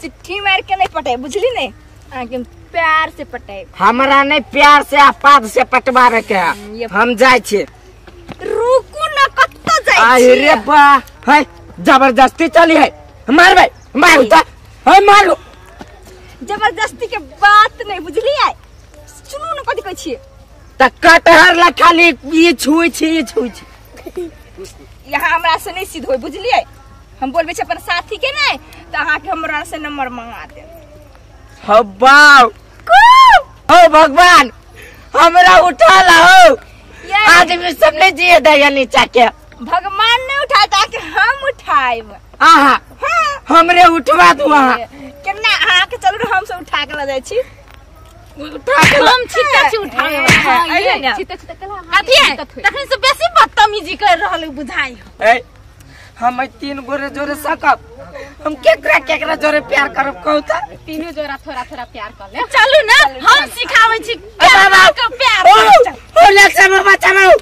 सिट्ठी मार के नहीं पटाए बुझली नहीं अहाँ प्यार से पटाए हमरा नहीं प्यार से आपाद से पटवा के हम जाय छी रुकू ना कत्तो जाय छी अरे बा है जबरदस्ती चली है मार भाई मारू त है मारू जबरदस्ती के बात नहीं बुझली है सुनू ना कथि कहै छी त कटहर ला खाली ई छुई छी ई छुई छी यहाँ हमरा से नहीं सिद्ध होय बुझलिए हम बोलबे छी अपन साथी के नहीं त अहाँ के हमरा से नंबर मंगा दे हो बाप ओ भगवान हमरा उठा लाओ आदमी सब ने जिए दया नीचा के भगवान ने उठाता कि हम उठाएब आहा हां हमरे उठवा दू अहाँ केना अहाँ के चलू हम सब उठा के ल जाय छी उठा के हम छिट्टा छी उठावे हां छिट्टा छिट्टा केला अथी है तखन से बेसी बदतमीजी कर रहल बुझाई ए हम तीन गोरे जोरे सकब हम केकरा केकरा जोरे प्यार करब कहू त तीनों जोरा थोड़ा थोड़ा प्यार कर ले चलू ना हम सिखाबै छी के प्यार ओ लक्ष्य बाबा चलाओ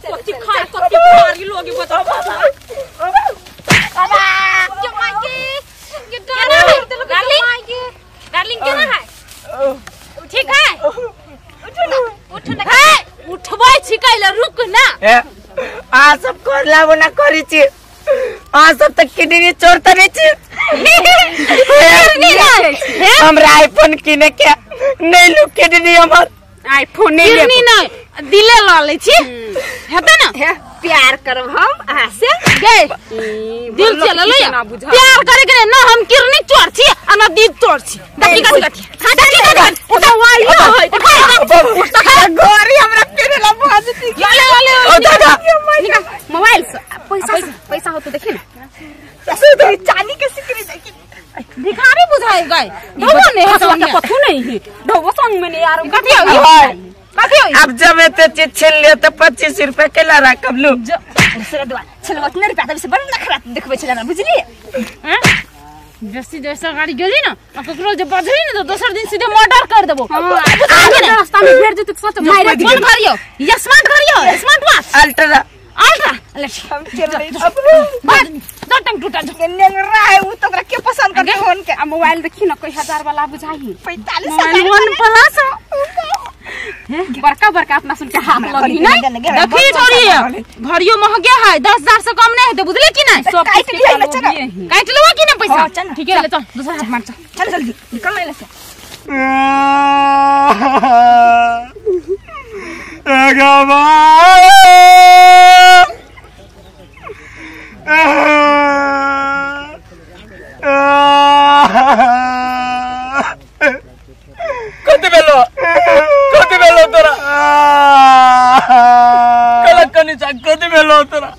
कथि खा कथि मारी लोगी बताओ बाबा बाबा के माई के डार्लिंग डार्लिंग केना है ठीक है उठो ना उठो ना हे उठबै छी कैला रुक ना ए आ सब करला बना करी छी आ सब तक किडनी चोर त नहीं छी हमरा आईफोन किने के नहीं लू किडनी हमर आईफोन नहीं किडनी नहीं दिले ल लै छी हेतै ना हे प्यार करब हम अहाँ से गे दिल से ल ले प्यार करे के ना हम किडनी चोर छी आ ना दिल चोर छी देखी कथि कथि देखी कथि उठा वाई उठा गोरी हमरा पेरे ला भाजती ले ले ओ दादा निकाल मोबाइल से पैसा पैसा हो तो देखी ना चांदी के सिकरी देखी भिखारी बुझाई गए ढोबो ने है संग कथु नहीं है ढोबो संग में नहीं यार कथि हो कथि हो अब जब एते चीज छीन लियो तो 25 रुपया के ला रकम लू दूसरा दुआ छलवा इतना रुपया तब से बड़ नखरा देखबै छला ना बुझलिए हां जैसी जैसा गाड़ी गेली ना आ ककरो जे बजली ना तो दोसर दिन सीधे मर्डर कर देबो रास्ता में भेट जेतै सोच मारे फोन करियो ये स्मार्ट करियो स्मार्ट वॉच अल्ट्रा अल्ट्रा ले हम चल रही बात दो टंग टूटा जो नेंगरा है उ तो ओकरा के पसंद करते होन के आ मोबाइल देखी ना कोई हजार वाला बुझाही 45,000 वन प्लस बड़का बड़का अपना सुन के हाथ लगी नहीं देखी छोरी घरियो महंगे है 10,000 से कम नहीं है बुझले कि नहीं सब काट लिया ना चल काट लेवा कि ना पैसा ठीक है ले चल दूसरा हाथ मार चल चल जल्दी निकल नहीं से कति बेलो कति बेलो तोरा कला कनी चा कति बेलो तोरा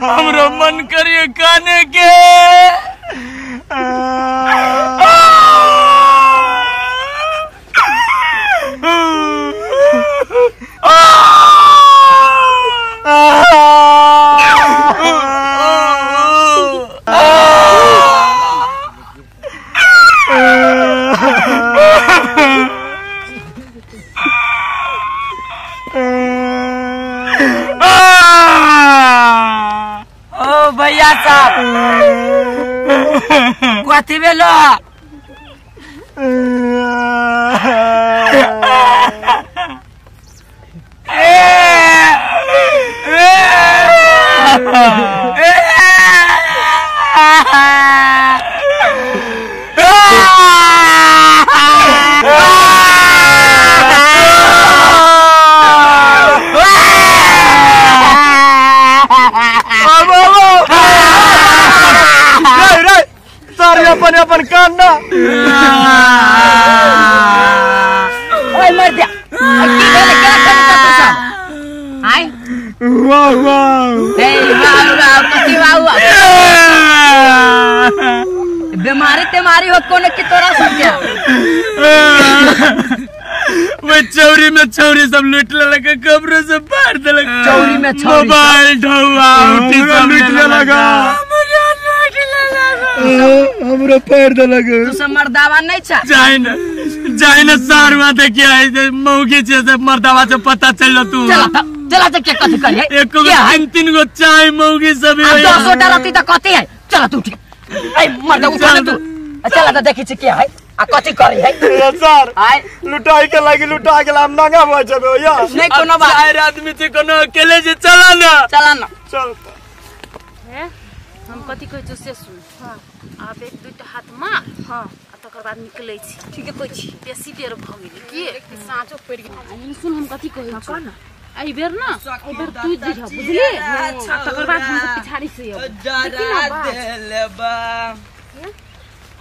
हमरो मन करिए काने के भैया साहब कथी भेलो अपन अपन कान ना ओए मर जा की भेले केना कनी तू सब आय वाह वाह ए वाह वाह कथी वाह वाह बीमारी तेमारी हो कोनो की तोरा सब के वो चौरी में चौरी सब लूट लेलक कब्र से पार देलक चौरी में चौरी मोबाइल ढौआ उठी सब लूट लेलक हमरो पैर देलक तू सब मर्दावा नहीं छा जाय न जाय न सारवा देखिए मौगी छे से मर्दावा से पता चल तू चल चला त के कथि करिए एक गो तीन तीन गो चाय मौगी सब है 10 गोटा रहती त कथि है चला तू ठीक ए मर उठा तू चला त देखि छी के है आ कथि करी है सर लुटाई के लागी लुटा गेल हम नंगा भ जेबे या नहीं कोनो बात चार आदमी छै कोनो अकेले जे चला ना चला ना चल हे हम कथि कहै छी से सुन हां आब एक दुटा हाथ मार हां आ तकर बाद निकलै छी ठीक है कहै छी बेसी देर भ गेल की साँचो पड़ि गेल सुन हम कथि कहै छी ना एहि बेर ना एहि बेर तू दिह बुझली तकर बाद हम पिछाड़ी से आब डरा देलबा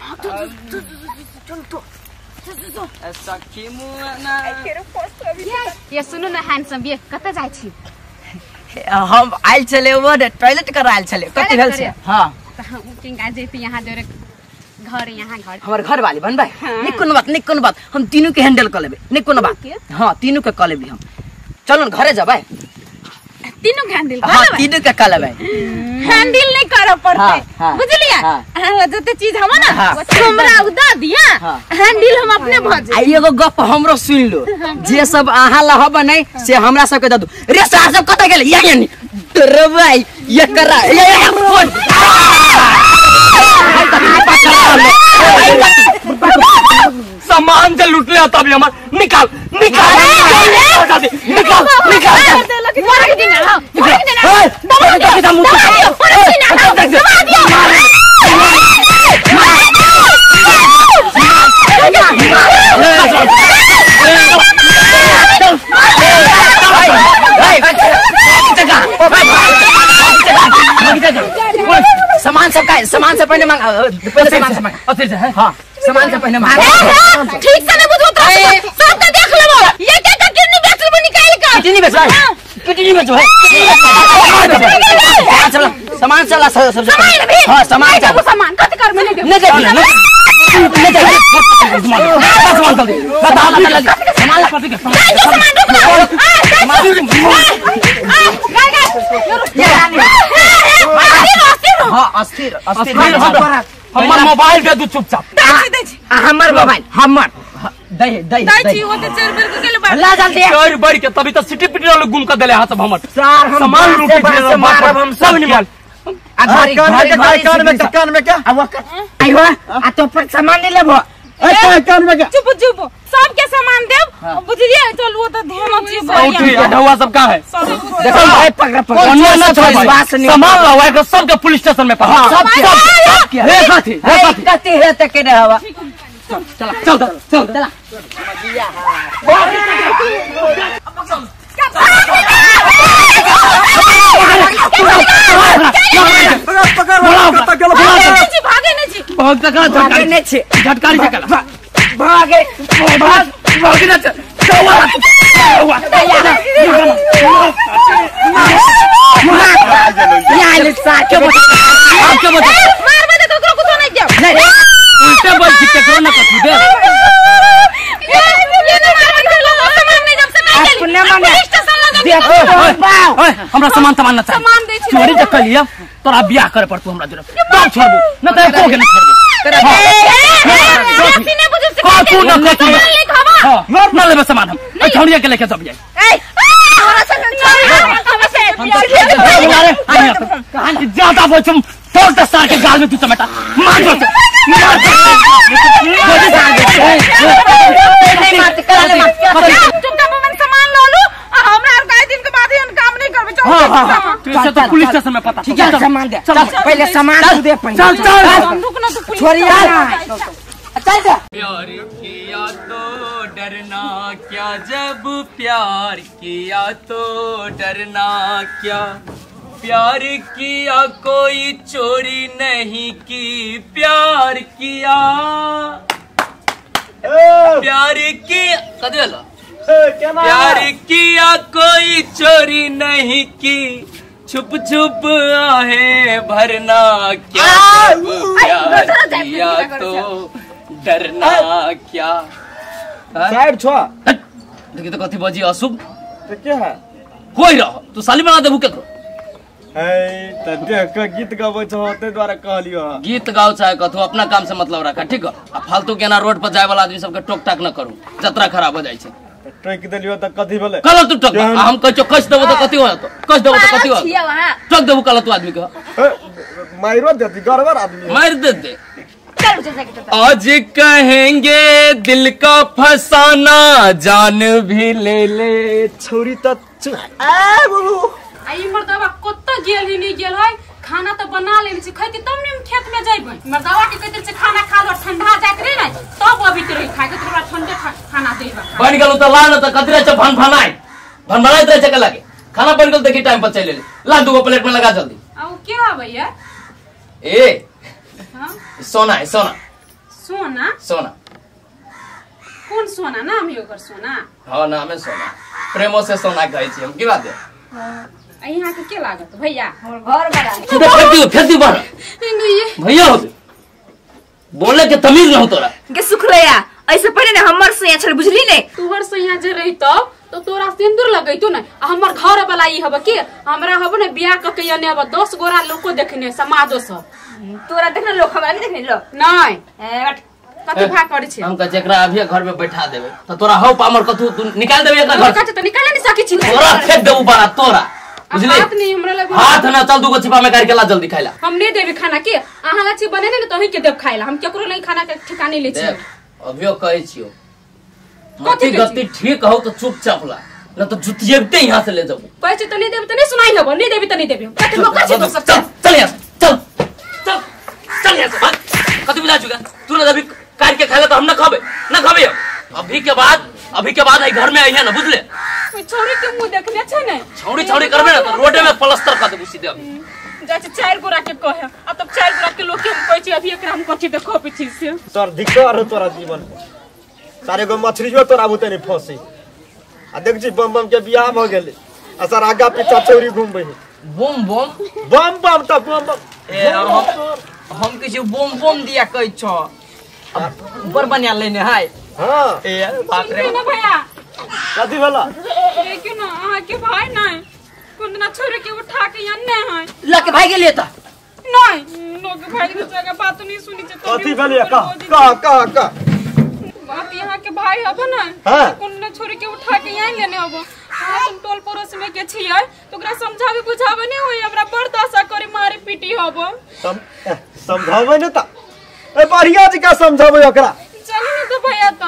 हां तू चल तो सखी मुना ये सुनू ना हैंडसम ये कतऽ जाइ छी हम आइल छले वो टॉयलेट कर आइल छले कथि भेल छै हां त हम किंगा जेती यहां जोरे घर यहां घर हमर घर वाली बनबै नहीं कोनो बात नहीं कोनो बात हम तीनू के हैंडल क लेबै नहीं कोनो बात हां तीनू के क लेबै हम चलो घरे जबै तीनू के हैंडल हां तीनू के क लेबै हैंडल नहीं करऽ पड़तै बुझलियै अहाँ जते चीज हम ना हमरा उदा दिया हैंडल हम अपने भ जाय आ एगो गप हमरो सुन लो जे सब अहाँ लहब नै से हमरा सब के दऽ दू रे सार सब कतऽ गेल या यानी डरबै ये करा ये फोन सामान से लूट ले तब हमर निकाल निकाल निकाल निकाल मर के ना मर के ना दबा दियो दबा दियो सामान सब का सामान से पहले मांग पहले सामान से मांग हां सामान से पहले मांग ठीक से नहीं बुझो तो सब का देख लेबो ये के का किडनी बेच लेबो निकाल के किडनी बेच किडनी बेचो है सामान चला सब हां सामान चला सामान कत कर में नहीं नहीं नहीं सामान चल सामान सामान हां अस्थिर अस्थिर हमर मोबाइल दे दू चुपचाप हमर मोबाइल हमर दे दे दे छी ओ त चार बेर के गेल बा ला जल्दी चार बेर के तभी त सिटी पिटी वाला गुम कर देले हाथ सब हमर सर हम सामान लूटी देले मारब हम सब निकाल आ घरी घरी कान में कान में क्या आइवा आ तो पर सामान नहीं लेबो ए कान में क्या चुप चुप सब के सामान देब बुझलिए चल वो त ध्यान छी औठी ढौआ सब का है देखो भाई पकड़ पकड़ ना छोड़ सामान लाओ एक सब के पुलिस स्टेशन में पकड़ सब सब रे साथी रे साथी कथि है त के हवा चल चल चल चला पकड़ पकड़ भागे नहीं छी भाग तकला भागे नहीं छी झटकारी सकला भागे भाग भागे ना चौवा चौवा यार सार के आप के बता मारबे त ककरो कुछो नहीं देब नहीं उल्टे बोल छी केकरो ना कथु दे ये ना मारबे त सामान नहीं जब से काहे अपने मने पुलिस स्टेशन लगा देखो बाव ओए हमरा सामान सामान ना चाहिए सामान दे छी चोरी त कलिया तोरा बियाह करे पड़तू हमरा जरे तब छोड़बू न त एको के न छोड़बू बेसी नहीं बुझब से कथु न कथु सामान ले खावा हां न लेबे सामान हम ए छौड़िया के लेके जब जाई ए तोरा से अरे ज्यादा बोल तुम तोड़ दे सार के गाल में तू चमेटा मार दो मार दो नहीं मार करा ले मार चुपचाप अपन सामान ल लू आ हमरा आर काई दिन के बाद ही काम नहीं करबे चल हां हां तू इसे तो पुलिस स्टेशन में पता ठीक है सामान दे चल पहले सामान तू दे पहले चल चल रुक ना तू पुलिस छोड़िया चल जा प्यार किया तो डरना क्या जब प्यार किया तो डरना क्या प्यार किया कोई चोरी नहीं की प्यार किया प्यार किया कदे ला प्यार किया कोई चोरी नहीं की छुप छुप आहे भरना क्या जब प्यार किया तो डरना क्या साइड छो देखी तो कथी बजी अशुभ तो क्या है कोई रहो तू साली बना देबू केकरो है त देख के गीत गाबै छो ते द्वारा कहलियो गीत गाओ चाहे कथो अपना काम से मतलब रखा ठीक है। आ फालतू के ना रोड पर जाए वाला आदमी सबके टोक टाक न करू जतरा खराब हो जाय छै। टोक देलियो त कथि भेलै कल तू टोक आ हम कहै छौ कस देबो त कथि होत कस देबो त कथि होत टोक देबो कल तू आदमी के माइरो देती गड़बड़ आदमी मार दे दे। चल चल चल आज कहेंगे दिल का फसाना जान भी ले ले छोरी त आ बाबू आई मर्दवा कत गेल ही नहीं गेल है खाना तो बना लेने छी खैती तब ने हम खेत में जइबै मर्दवा के कहते छै खाना खा लो ठंडा जात रे ने तब अभी ते रही खाय के तोरा ठंडे खाना देबा बन गेल त ला न त कथि रहे छै भन भनाई भन भनाइत रहे छै के लागे खाना बन गेल देखी टाइम पर चलि ले ला दूगो प्लेट में लगा जल्दी। आ उ के आबै है ए हां सोना है सोना सोना सोना कोन सोना नाम है ओकर सोना हां नाम है सोना प्रेमो से सोना कहै छी हम की बात है आ यहाँ के के लागत भैया हमर घर बड़ा फेंक दियो बाहर भैया हो बोले के तमीज न हो तोरा के सुखलया ऐसे पहले ने हमर से छल बुझली ने तोहर से यहाँ जे रहितो तो तोरा सिंदूर लगैतो ने आ हमर घर वाला ई हब के हमरा हब ने बियाह क के यने हब 10 गोरा लोको देखने समाजो सब तोरा देखने लोग हमरा नहीं देखने लोग नहीं ए कथि भा करै छै हम कह जेकरा अभी घर में बैठा देबे त तोरा हौ पामर कथु तू निकाल देबे एकरा घर से त निकाले नहीं सकै छी तोरा फेंक देबू बड़ा तोरा बुझली हाथ नहीं हमरा लगे हाथ ना चल दूगो छिपा में कर के ला जल्दी खाइला हम नहीं देबे खाना के अहाँ ला छी बनेने ने तोही के देब खाइला हम केकरो नहीं खाना के ठिकाने ले छी अभियो कहै छियो मति गति ठीक हो तो चुपचाप ला न तो जुतिएबते यहां से ले जाबू कहै छी त नहीं देबे त नहीं सुनाई हबो नहीं देबे त नहीं देबे कथि लोग छै दोसर चल चल यहां से चल चल चल यहां से भाग कथि बुझा चुका तू ना अभी काट के खाइला तो हम ना खाबे ना खाबे अभी के बाद आई घर में आई है ना बुझले छोरी के मुंह देखने छै ने छौड़ी छौड़ी करबे ना तो रोडे में प्लास्टर कर देबू सीधे अभी जा छै चार गोरा के कहे आ तब चार गोरा के लोग के हम कहै छी अभी एकरा हम कथि देखो पीछे से सर धिक्कार हो तोरा जीवन पर सारे गो मछलियो तोरा बुते नहीं फंसी आ देख छी बम बम के बियाह भ गेलै आ सर आगा पीछा छौरी घुमबै बम बम बम बम त बम बम ए हम किछु बम बम दिया कहै छौ ऊपर बना लेने है हां ए बाप रे ना भैया कथि भेला देखियो ना अहाँ के भाई नहीं कोन छोरे के उठा के यन्ने है लके भाई गेलिए त नहीं लोग भाई के जगह बात नहीं सुनी छै कथि भेलै का का का का बात यहाँ के भाई हब ना कोन छोरे के उठा के यहीं लेने हब हम टोल पड़ोस में के छियै तो ओकरा समझावे बुझावे नहीं होई हमरा बड़ दशा करे मारे पीटी हब समझावे ने त ए बढ़िया जी का समझावे ओकरा चलू ने त भैया त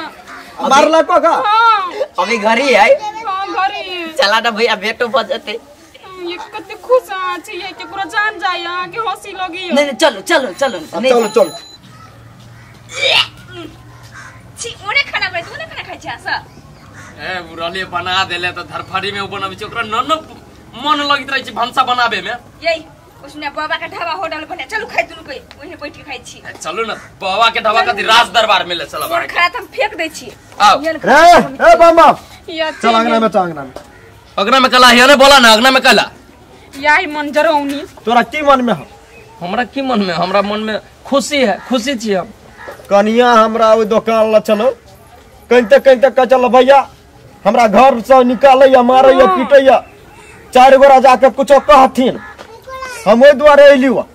मारला को का हां अभी घर ही है हां घर ही चला ना भैया भेटो भ जते ये कते खुश अहाँ छियै के पूरा जान जाय अहाँ के हंसी लगी नहीं नहीं चलो चलो चलो चलो चलो छी ओने खाना बने तू ने खाना खाइ छै सब ए बुरले बना देले त धरफड़ी में उ बनाबै छै ओकरा न न मन लगैत रहै छै भनसा बनाबे में यई उसने बाबा के ढाबा होटल बने चलू खाइ दुनु के ओहिने बैठ के खाइ छी चलू ना बाबा के ढाबा कथि राज दरबार में ले चलब और खाना त हम फेंक दै छी आओ रे ए बम बम चल अंगना में चल अंगना में अंगना में कला है ने बोला ना अंगना में कला याही मन जरौनी तोरा की मन में हो हमरा की मन में हमरा मन में खुशी है खुशी छी हम कनिया हमरा ओइ दुकान ल चलो कहिते कहिते कह चल भैया हमरा घर से निकालैया मारैया पीटैया चार गोरा जाके कुछो कहथिन हम ओइ दुआरे अइलियो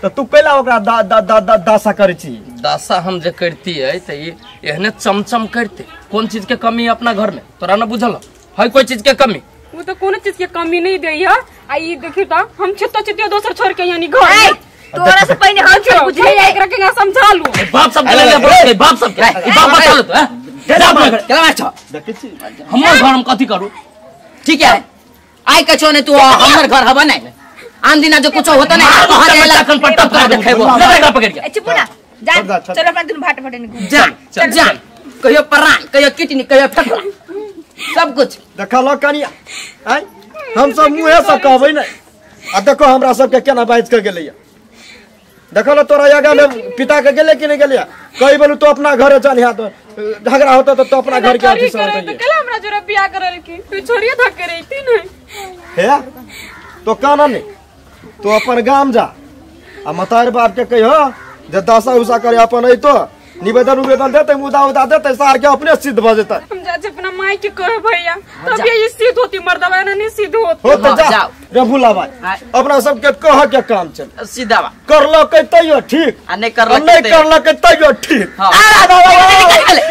त तू कैला ओकरा दा दा दा दा दासा करै छी दासा हम जे करती है त ई एहने चमचम करते कोन चीज के कमी है अपना घर में तोरा न बुझल है कोई चीज के कमी वो तो कोनो चीज के कमी नहीं देई है आ ई देखियो त हम छितो छितो दोसर छोड़ के यानी घर तोरा से पहिने हम छोड़ बुझले एकरा के समझा लू बाप सब के ले बाप सब के ई बाप बचा लो तो केला मार छ देखै छी हमर घर हम कथि करू ठीक है आई कछो ने तू हमर घर हबा नहीं आन दिना जो कुछ होता नहीं कहां जाएला कन पट्टा कर देखेबो ले पकड़ के ए चुप ना जा चलो अपना दुनु भाट भाटे ने जा जा कहियो परान कहियो किडनी कहियो फेफड़ा सब कुछ देखल कनिया आइ हम सब मुँहे से कहबै नै आ देखो हमरा सबके केना बाजि के गेलैया देखल तोरा आगा में पिता के गेलै कि नहीं गेलै कहि बोलू तो अपना घरे चल यहाँ तो झगड़ा होता तो अपना घर के अथी से तो केला हमरा जोरा बियाह करल की तू छोड़िए धक्के रहीती नहीं हे तो काना नहीं तो अपन गाम जा आ मतार बाप के कहियो जे दशा उसा करे अपन अइतो निवेदन उवेदन देते मुदा उदा देते सार के अपने सिद्ध भ जेतै। हम जा छै अपना माई के कहे भैया तब ये सिद्ध होती मर्दवा ना नहीं सिद्ध होत। हो त जा रे भूला भाई अपना सब के कह के काम चल सीधा बा करलो के तैयो ठीक आ नहीं करलो नहीं करलो के तैयो ठीक। आ बाबा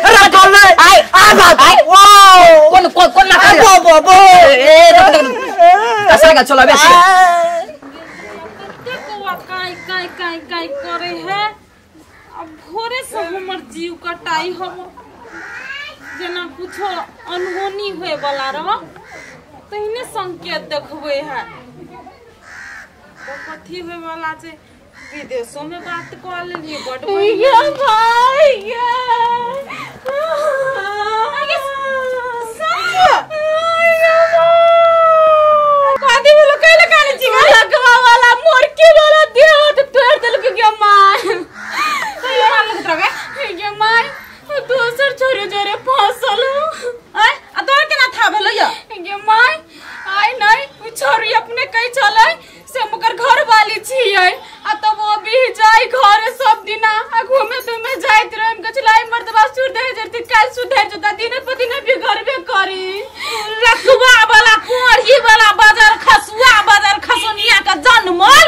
अरे कर ले आई आ बाबा वाओ कोन कोन कोन ना कर बाबा बाबा ए कसा का चलो बेसी कते काय काय काय काय करे है। अब भोरे से हमर जीव कटाई हम जेना कुछो अनहोनी होए वाला रह तहिने संकेत देखबे है। तो कथी होए वाला छै विदेशों में बात क लेलिए बड भैया भैया कथी बोलो कैले काने छी लगवा वाला मोरकी वाला देह तो तोड़ देलक गे माय। गे my दोसर छोरे जोरे फसल आय आ तोरा केना था भेलो या गे my आय नहीं उ छोरी अपने कहि चलै से मगर घर वाली छियै आ तब वो भी जाय घर सब दिना आ घूमे तुमे जाइत रहे हम कछलाई मर्दबा सुर दे जरती काल सुधर जता दिन पर दिन भी घरबे करी। रखवा वाला कोढ़ी वाला बाजार खसुआ बाजार खसुनिया का जनमल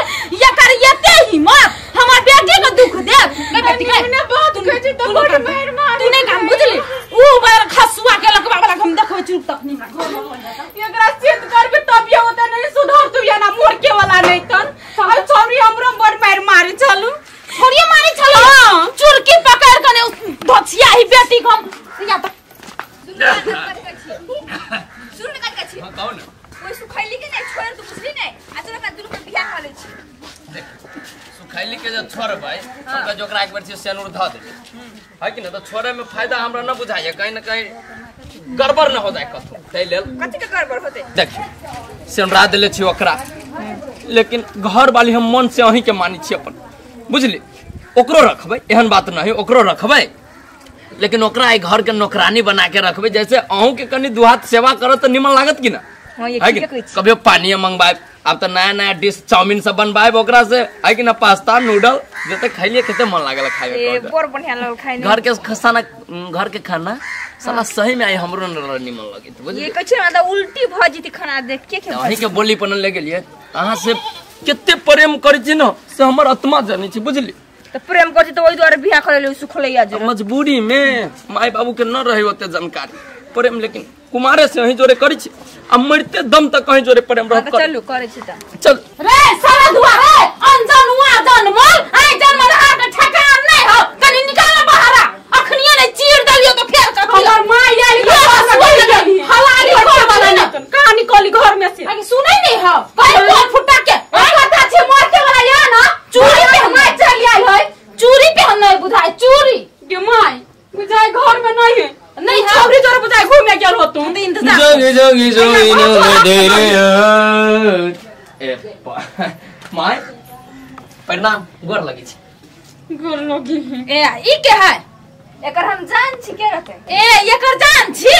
एकर एते हिम्मत हमर बेटी के दुख दे बेटी के ने बहुत कहै छै त बड़ मार मार तू नहीं काम बुझली उ बार खसुआ के लकवा वाला हम देखबै चुप तखनी एकरा सिद्ध करबे तब ये होता नहीं सुधर तू या ना मोर के वाला नहीं तन आ छोरी हमरो बड़ मार मारे चलू छोरी मारे चलू चुरकी पकड़ कने धोछिया ही बेटी के हम या त सुन न कथि हां कहू न ओइ सुखैली के नहीं छोड़ तू बुझली नहीं आ चल अपना दुनु के बियाह कर ले छी। देख सुखैली के जे छोड़बै ओकरा जोकरा एक बेर से सेनुर ध देबै है कि न त छोड़े में फायदा हमरा न बुझाइए कहीं न कहीं गड़बड़ न हो जाए कथो तै लेल कथि के गड़बड़ होते। देखियो सेनुरा देले छी ओकरा लेकिन घर वाली हम मन से अहीं के मानी छी अपन बुझली ओकरो रखबै एहन बात नहीं ओकरो रखबै लेकिन ओकरा घर के नौकरानी बना के रखबै जैसे अहूँ के कनी दू हाथ सेवा करत त निमन लागत कि ना हां ये ठीक कभी पानी मंगवाए अब तो नया नया डिश चाउमीन सब बनवाए ओकरा से है कि ना पास्ता नूडल जते खैलिए कते मन लागल खाए के बड़ बढ़िया लागल खाए घर के खाना घर के खाना साला सही में आई हमरो न निमन लगे बुझली ये कहै छै मतलब उल्टी भ जेती खाना देख के के अहीं के बोली पन ले गेलिए अहाँ से कते प्रेम करै छी न से हमर आत्मा जानै छी बुझली त प्रेम करै छी त ओइ दुआरे बियाह करै ले सुखलैया जे मजबूरी में माय बाबू के न रहे ओते जानकारी प्रेम लेकिन कुमारे से अहीं जोरे करै छी आ मरते दम तक कहीं जोरे प्रेम रह कर चलू करै छी त चल रे सारा दुआ रे अनजान हुआ जनमल आइ जनमल अहाँ के ठकान नहीं हो कनी निकाल बाहर अखनिए ने चीर देलियो त फेर कथी हमर माय आइल हलाली घर वाला न कहां निकली घर में से आगे सुनै नहीं हो कहीं बोल फुटा के कथा छै मोर के वाला या ना चूड़ी पे हम चल आइल है चूड़ी पे हम नहीं बुझाय चूड़ी गे my बुझाय घर में नहीं है नहीं छोरी जोरे बुझाय घूमे गेल हो तू इंतजार जोगी जोगी जोगी नो दे रे ए my प्रणाम गोर लगी छी गोर लगी ए ई के है एकर हम जान छी के रहते ए एकर जान छी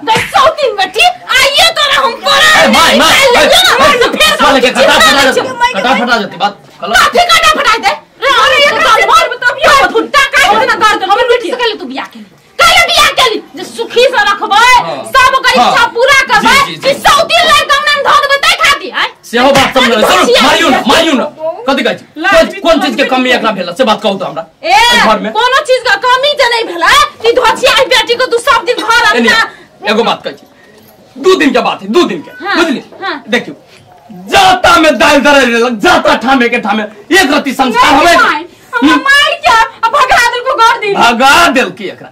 त सौतीन बेटी आइए तोरा हम परा my my फेर साले के कटा फटा जते कटा फटा जते बात कलो काफी कटा फटा दे रे अरे एकर मार तब ये फुट्टा काट ना कर दे हमर बेटी से कहले तू बियाह के काहे बियाह केली जे सुखी से रखबै सब ओकर इच्छा पूरा करबै कि सौतीन लड़का नाम धऽ देबै तै खाती आय सेहो बात समझ सुन मारियौ न मारियौ न कथि कहै छी कोन चीज के कमी एकरा भेल से बात कहू त हमरा ए घर में कोनो चीज के कमी जे नहीं भेलै ती धोछिया बेटी को तू सब दिन घर अपना एगो बात कहै छी 2 दिन के बात है 2 दिन के बुझली देखियो जाता में दाल दरे लग जाता ठामे के ठामे एक रति संस्कार होवे हम मार के भगा देल को घर दी भगा देल की एकरा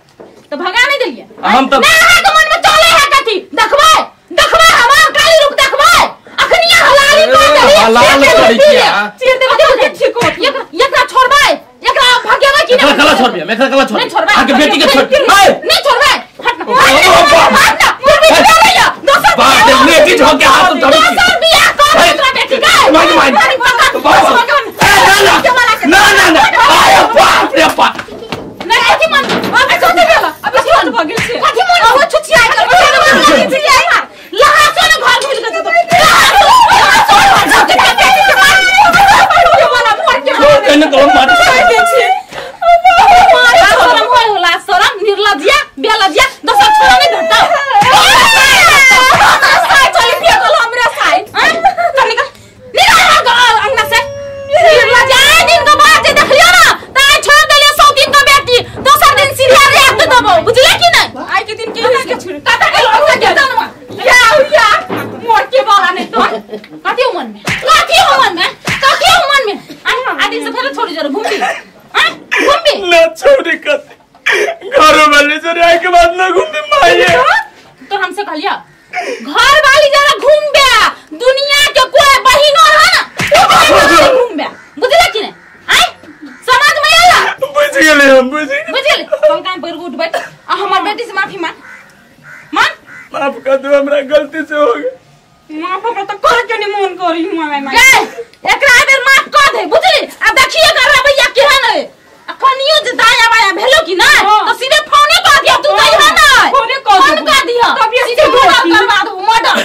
तो भगा नहीं देलिए हम तो ना अहाँ के मन में चले है कथी देखबै देखबै हमार काली रूप देखबै अखनिया हलाली कर देली हलाल करै किया चीर देबै ठीक हो एकरा छोड़बै एकरा भगेबै कि एकरा कला छोड़बै हम एकरा कला नहीं छोड़बै अहाँ के बेटी के छोड़ नहीं छोड़बै हट ना हट ना मोर बेटी के लइया दोसर बाप रे लेडीज हो के हाथ उठाबै दोसर बियाह कर तोरा बेटी के मार मार ना ना ना आय बाप रे बाप नहीं कथी मन अबे सोते भेला अबे सोत भ गेल छै कथी मन हो छुछिया लहा सोन घर घुल के तो लहा सोन छोड़ एने कलम मार दे छी मारे शरम होय कथी हो मन में कथी हो मन में आ दिन से फेर छोड़ी जरा घूमबी हां घूमबी ना छोड़ी कथी घर वाले जरे आए के बाद ना घूमबी माई तो हमसे कहलिया घर वाली जरा घूमबे दुनिया के कोई बहिनो रहा ना घूमबे बुझला कि नहीं आय समाज में आला बुझ गेले हम बुझ गेले हम काम पर उठ बैठ आ हमर बेटी से माफी मांग मान माफ कर दो हमरा गलती से हो गई माफ हमरा त कर के नहीं मन करी माय माय ए एकरा बेर माफ कर दे बुझली आ देखिए कर भैया केहन है आ कनियो जे दाया बाया भेलो कि ना तो सीधे फोने कर दिया तू कहि ना फोने कर फोन कर दिया तब ये सीधे मर्डर करवा दो मर्डर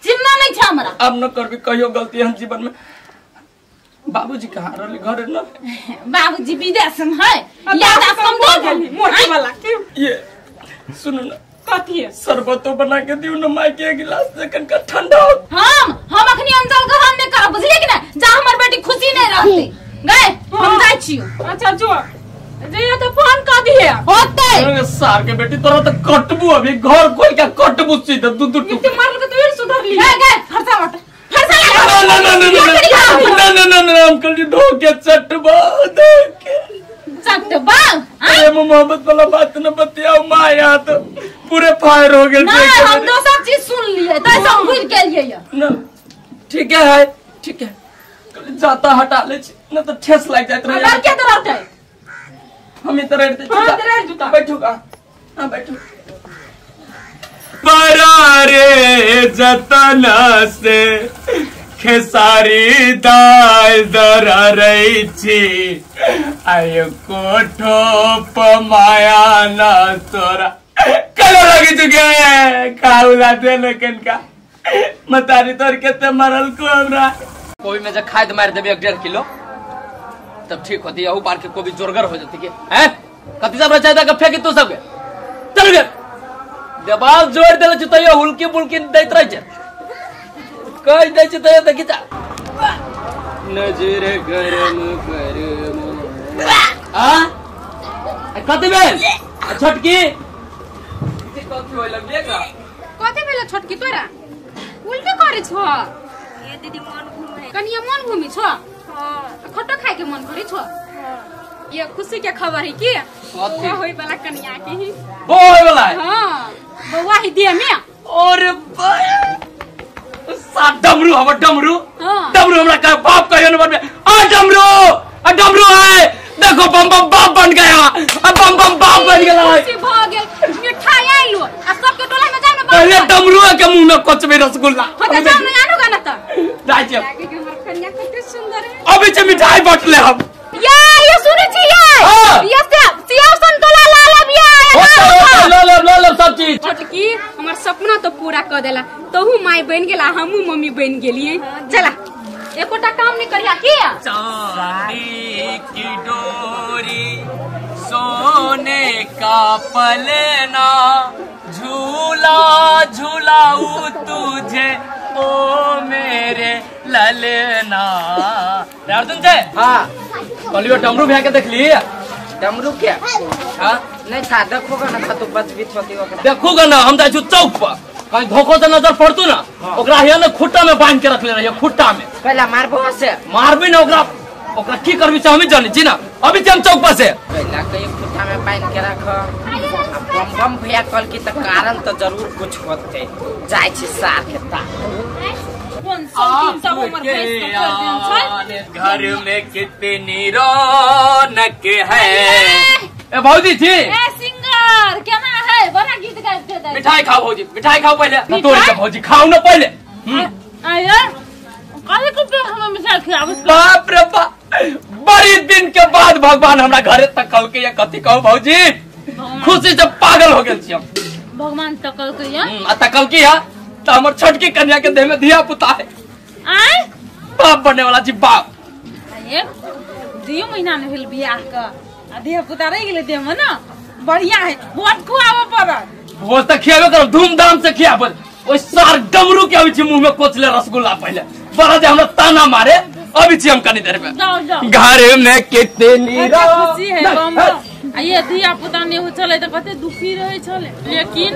चिन्ह नहीं छ हमरा अब न करबी कहियो गलती हम जीवन में बाबूजी कहाँ रहले घर न बाबूजी विदेश में है याद समझो गेली मोटे वाला के ये सुनो ना कथी है शरबतो बना के दियो ना माई के गिलास से कनका ठंडा हो हम अखनी अंजल ग्रहण नहीं करब बुझलिए कि ना जा हमर बेटी खुशी नहीं रहती गए हम जाय छियो अच्छा जो जे तो फोन कर दिए होते सार के बेटी तोरा तो कटबू अभी घर खोल के कटबू सीधा दू दू इते मारल के तो सुधर ली गए गए फरसा बट फरसा ना ना ना ना ना ना ना ना अंकल जी धो के चटबा धो के चटबा अरे मोहब्बत वाला बात न बतियाओ मां यहाँ तो पूरे फायर हो गेल ना हम दोसर चीज सुन लिए तै सब भूल के लिए ना ठीक है ठीक है जाता हटा ले ना तो ठेस लग जात रहे अगर के तो रहते हम इधर रहते हां इधर जूता बैठो का हां बैठो परारे जतन से खेसारी दाल दर रही छी आय कोठो पमाया ना तोरा कलो लगी चुके खाउला दे लेकिन का मतारी तोर के ते मरल को हमरा कोबी में जे खाद मार देबे 1.5 किलो तब ठीक होती अहू बार के कोबी जोरगर हो जाती के हैं कथी सब रचाय के फेंकी तू सबके चल गे देवाल जोड़ देले छी तैयो हुलकी बुलकी दैत रहे छै कह दै छी तैयो देखी जा नजर गरम गरम आ कथी भेल छोटकी कथी होय लगले का कथी भेल छोटकी तोरा उल्टी करे छो ए दीदी मन घूमे कनिया मन घूमी छो हां खट्टो खाए के मन करे छो हां ये खुशी के खबर है की बउआ होई वाला कनिया के ही बउआ होई वाला है हां बउआ ही दिया में अरे भाई सा डमरू हमर डमरू डमरू हमरा का बाप कहियो न बनबे आ डमरू है देखो बम बम बाप बन गया अब बम बम बाप बन गेला खुशी भ गेल मिठाई आइलो आ सबके टोला में जाओ ना पहले डमरू के मुंह में कोचबे रसगुल्ला हो त जाओ ना आनु गाना त जाय छी लागे कि हमर कन्या कते सुंदर है अभी जे मिठाई बांटले हम या ये सुनै छी या ये सियाव संतोला लाल बिया ला ला ला ला सब चीज छोटकी हमर सपना तो पूरा कर देला तोहू माई बन गेला हमू मम्मी बन गेलिए चला एकोटा काम नहीं करिया के चांदी की डोरी सोने का पलना झूला झूलाऊ तुझे ओ मेरे ललना रे अर्जुन जे हां कहलियो डमरू भैया के देखली डमरू के हां नहीं था देखोगा ना था तो बचबित होती ओकरा देखोगा ना हम जाइ छु चौक पर कहीं धोखो से नजर पड़तू ना ओकरा हिया ना खुट्टा में बांध के रखले रहिए खुट्टा में पहला मारबो से मारबी ना ओकरा ओकरा की करबी से हमी जानी छी ना अभी हम चौक पर से पहला कहीं खुट्टा में बांध के रख बम बम भैया कल की त कारण तो जरूर कुछ होते जाय छी सार के ता कौन सब सब हमर भैंस के कर देन छै घर में कितनी रौनक है ए भौजी छी ए सिंगर केना है बड़ा गीत गाबि दे मिठाई खाओ भौजी मिठाई खाओ पहले तोड़ के भौजी खाओ ना पहले आया काहे को पे हम मिठाई खिलाबै बाप रे बाप बड़ी दिन के बाद भगवान हमरा घरे तकल के या कथी कहू भौजी खुशी से पागल हो गेल छी हम भगवान तकल के या आ तकल की है त हमर छोटकी कन्या के देह में धिया पुता है आय बाप बनने वाला जी बाप एक 2 महीना ने भेल बियाह के आ धिया पुता रह गेलै देह में ना बढ़िया है भोज खुआबऽ पड़त भोज त खियाबे करब धूमधाम से खियाबे ओइ सार डमरू के अबै छी मुंह में कोचले रसगुल्ला पहले बड़ा जे हमरा ताना मारे अभी छी हम कनी देर में जाओ जाओ घर में कितनी खुशी है बम आ ये धिया पुता नहीं हो चले त कते दुखी रहे छले लेकिन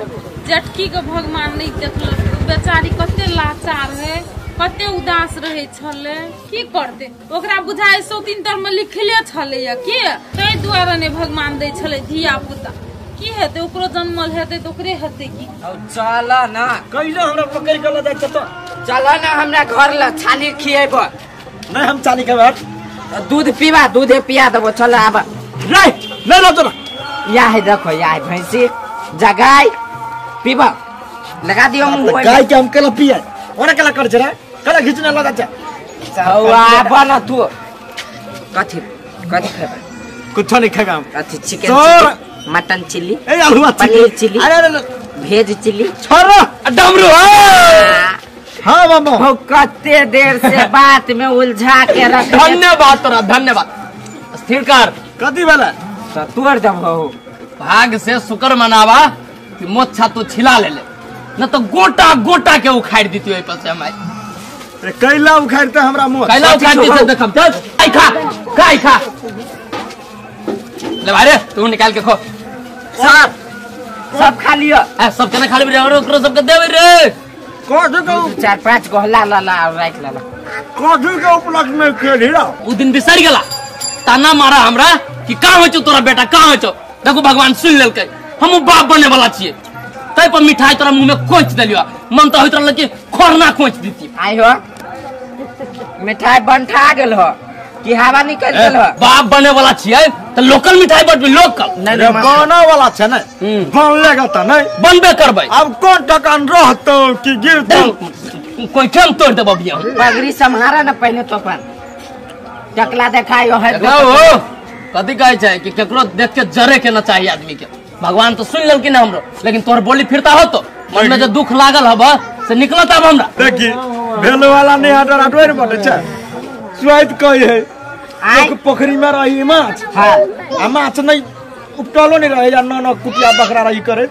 जटकी के भगवान नहीं देखलक बेचारी कते लाचार है। कते उदास रहे छले की करते ओकरा बुझाय सौतीन तर में लिखले छले या के तै दुआरे ने भगवान दै छले धिया पुता की हेते ओकरो जन्मल हेते त ओकरे हेते की। अब चल ना कइले हमरा पकड़ के ल जाय छ त चल ना हमरा घर ल छाली खिएब नहीं हम छाली खेब दूध पीबा दूधे पिया देबो चल आब नहीं नहीं ल तोरा या है देखो या है भैंसी जगाई पीबा लगा दियो मुंह में गाय के हम केला पिए ओरा केला कर छ रे केला खींचने लगा छ हवा बन तू कथि कथि खेबा कुछ नहीं खेबा हम कथि चिकन मटन चिल्ली ए आलू पनीर चिल्ली अरे अरे भेज चिल्ली छोड़ डमरू हां मामा हो कते देर से बात में उलझा के रख। धन्यवाद तोरा धन्यवाद। स्थिर कर कथि भेला त तोड़ देबो भाग से शुक्र मनावा कि मोछा तू छिला ले ले न तो गोटा गोटा के उखाड़ दीती ओइ पर से हम रे कैला उखाड़ते हमरा मुंह कैला उखाड़ दी से देखम चल आई खा खाई खा ले भाई रे तू निकाल के खो सब सब खा लियो। ए सब केना खा लेबे रे ओकरो सब के देबे रे कथि के चार पांच गो ला ला ला राख ला ला कथि के उपलक्ष्य में खेली रा उ दिन बिसर गेला ताना मारा हमरा कि का होइ छौ तोरा बेटा का होइ छौ। देखो भगवान सुन लेलकै हमहु बाप बने वाला छियै तै पर मिठाई तोरा मुंह में कोच देलियो मन त होइत रहल कि खोरना कोच दीती। आई हो मिठाई बंठा गेल हो कि हवा निकल गेल हो। बाप बने वाला छियै त लोकल मिठाई बटबी लोकल नहीं बने वाला छै नै बनलेगा त नै बनबे करबै। अब कोन टकान रहतौ कि गिरतौ कोई केम तोड़ देबो बिया पगड़ी सम्हारा न पहले तो अपन टकला देखायो है हो कथि कहै छै कि केकरो देख के जरे के न चाहिए आदमी के। भगवान तो सुन लेलखिन हमरो लेकिन तोहर बोली फिरता हो तो मन में जो दुख लागल हब से निकलत अब हमरा। देखी भेलो वाला नहीं हटर हटवे बटे छै स्वाद कहि है एक पोखरी में रही माछ हां आ माछ नहीं उपटलो नहीं रहे या न न कुटिया बकरा रही करे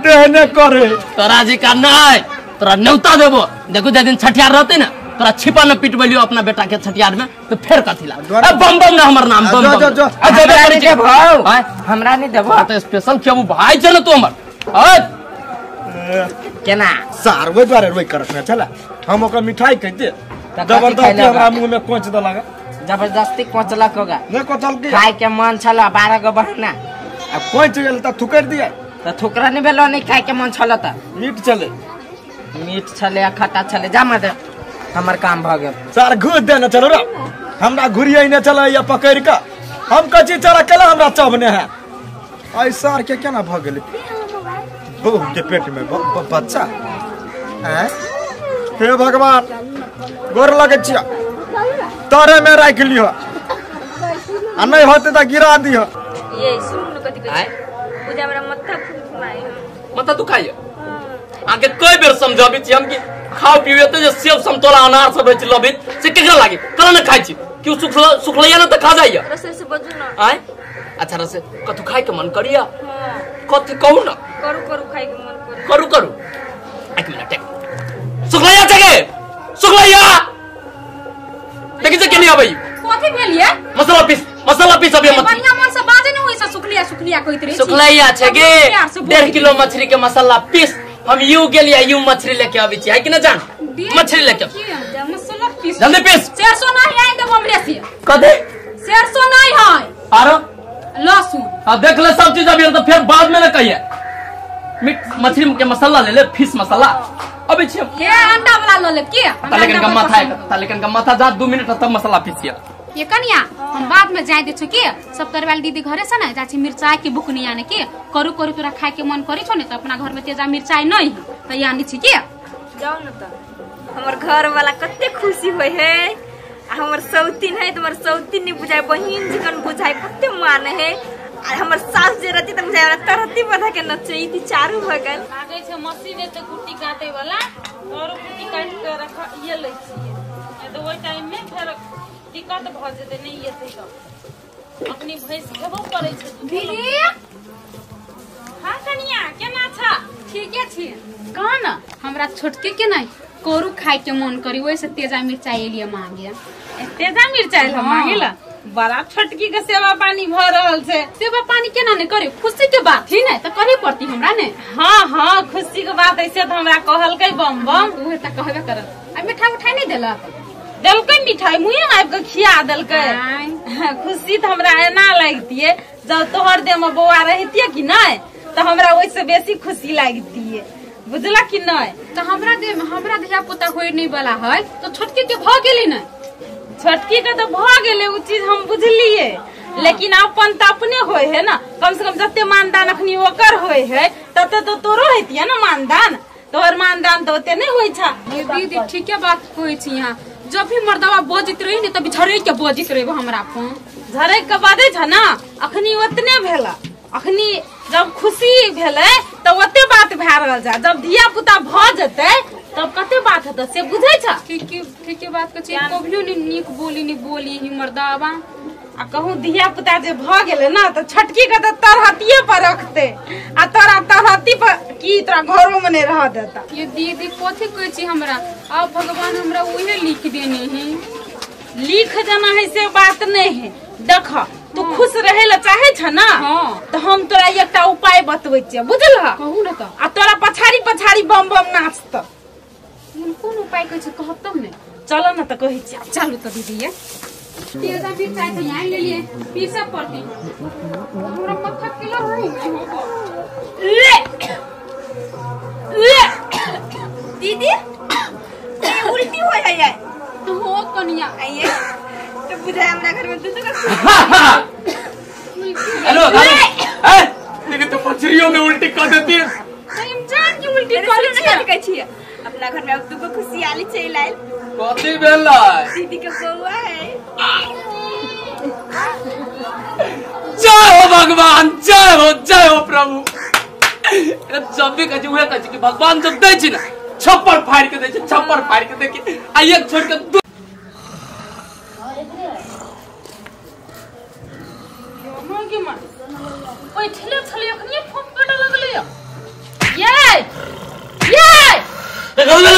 देहने करे तोरा जी का नहीं तोरा न्योता देबो। देखो जे दिन छठियार रहते ना तोरा छिपा न पिटबलियो अपना बेटा के छठियार में तो फेर कथि ला बम बम ना हमर नाम बम बम जो आ जेबे करै छै भाऊ हमरा नहीं देबो तो स्पेशल खेबू भाई छै न तू हमर ओए केना सार ओइ द्वारे रोइ करत न छला हम ओकर मिठाई कहते जबरदस्ती हमरा मुंह में कोच देलक जबरदस्ती कोचलक होगा नहीं कोचल के खाय के मन छला 12 गो बहाना आ कोच गेल त थुकर दिया त थुकरा नहीं भेलो नहीं खाय के मन छला त मीठ चले मीठ छले आ खट्टा छले जा मत हमर काम भ गेल। सार घुस देने चलो रे हमरा घुरियै ने चले या पकड़ के हम कची चरा केला हमरा चबने है आई सार के केना भ गेल बहू के पेट में बच्चा हैं। हे भगवान गोर लगे छिया तोरे में राख लियो आ नहीं होते त गिरा दियो। ये सुन न कथि कहै पूजा हमरा माथा फुफुनाई माथा दुखाइए आके कई बेर समझाबी छी हम कि खाओ पियो त जे सेब समतोला अनार सब रहै छै लबित से केकरा लागे कला न खाइ छी क्यों सुखलैया न त खा जाइया रसे से बजू न आय अच्छा रसे कथु खाइ के मन करिया कथि कहू न करू करू खाइ के मन करू करू करू एक मिनट एक सुखलैया जगे सुखलैया देखि से केनी आबै कथि भेल ये मसाला पीस अभी मत बढ़िया मन से बाजे न होइसा सुखलिया सुखलिया कहैत रहे सुखलैया छै गे 1.5 किलो मछली के मसाला पीस हम you गेलिया you मछली लेके आबै छी है कि न जान मछली लेके मसाला पीस जल्दी पीस 400 नहीं आई देबो हमरे से कथि 400 नहीं है आरो लहसुन हां देख ले सब चीज अभी तो फिर बाद में न कहिए मीट मछली के मसाला ले ले फिश मसाला अबे छी हे अंडा वाला ल ले के लेकिन का माथा जा 2 मिनट तब मसाला पीसिया ये कनिया हम बाद में जाय दे छु के सब तरवाल दीदी घरे से ना जाछि मिरचाई के बुकनी आने के करू करू तोरा खाय के मन करी छो ने त अपना घर में तेजा मिरचाई नहीं त यानी छी के जाओ न त हमर घर वाला कते खुशी होय है आ हमर सौतीन है त हमर सौतीन नहीं बुझाय बहिन जकन बुझाय कते माने है आ हमर सास जे रहती त बुझाय हमरा तरहती बधा के नचैती चारू बगल लागै छै मशीन एते कुट्टी काटे वाला और कुट्टी काट के रख ये लै छियै त ओइ टाइम में फेर दिक्कत भ जेतै नहीं एतै त अपनी भैंस खेबो करै छै दीदी। हां कनिया केना छ ठीके छी कह न हमरा छोटके के नहीं करू खाए के मन करी ओहि से तेजा मिरचाई एलिए मांगे। तेजा मिरचाई हम मांगेला? बड़ा छोटकी के सेवा पानी भ रहल छै। सेवा पानी केना ने करे, खुशी के बात ही ने त करे पड़ती हमरा ने। हां हां खुशी के बात ऐसे त हमरा कहलकै बम बम। उहे त कहबे करत। आ मिठाई उठाई नहीं देलक? देलकै मिठाई, मुहे में आबि के खिया देलकै। खुशी त हमरा एना लगतिए जब तोहर देह में बौआ रहतिए कि नहीं त हमरा ओइ से बेसी खुशी लगतिए, बुझला कि नहीं? त हमरा देह में हमरा धिया पुता होय नहीं वाला है तो छोटकी के भ गेली ने। छोटकी के तो भ गेलै उ चीज हम बुझलिए, लेकिन अपन त अपने होय है ना। कम से कम जते मानदान अखनी ओकर होय है तते तो तोरो हेतिए ना मानदान। तोहर मानदान तो ओते नहीं होय छा। दीदी ठीके बात कहै छी यहाँ, जब भी मर्दवा बजित रही ने तब झरे के बजित रहे हमरा फोन। झरे के बादे छ ना अखनी ओतने भेला। अखनी जब खुशी भेलै त ओते बात भए रहल जा, जब धिया पुता भ जेतै तब कते बात हेतै से बुझै छ? ठीक ठीक बात कहै छी, कभियो नहीं नीक बोली नहीं बोली ही मर्दवा। आ कहूँ धिया पुता जे भ गेलै ना त छोटकी के त तरहतिये पर रखते आ तोरा तरहती पर की तोरा घरो में नहीं रह देता। ये दीदी कथी कहै छी हमरा, अब भगवान हमरा उहे लिख देने है। लिख देना है से बात नहीं है। देख तू खुश रहे ला चाहे छ ना? हाँ। तो हम तोरा एकटा उपाय बतबै छियै, बुझलह? कहू ना त। आ तोरा पछाड़ी पछाड़ी बम बम नाचत। कोन उपाय कहै छी कहब तब ने। चलो ना त कहै छियै। चलू त दीदी ये तेजा मिरचाई त यहाँ ले लिए पीसा पड़ती हमरा माथा किलो हो। ले ले दीदी ये उल्टी हो जाए तो हो कनिया आइए तो बुझाए हमरा घर में दूध का। हेलो ए लेकिन तो मछलियों में उल्टी कर देती है। हम जान की उल्टी करे छी कहै छी अपना घर में अब दुगो खुशियाली चल आयल। कथी भेलै? दीदी के बौआ है। जय हो भगवान, जय हो, जय हो प्रभु। जब भी कहै छी उहे कहै छी कि भगवान जब दै छी ना छप्पर फाड़ के दै छी, छप्पर फाड़ के देखी आ एक छोड़ के दू। बैठले छलै अखनी फोन कटे लगलै। ये ये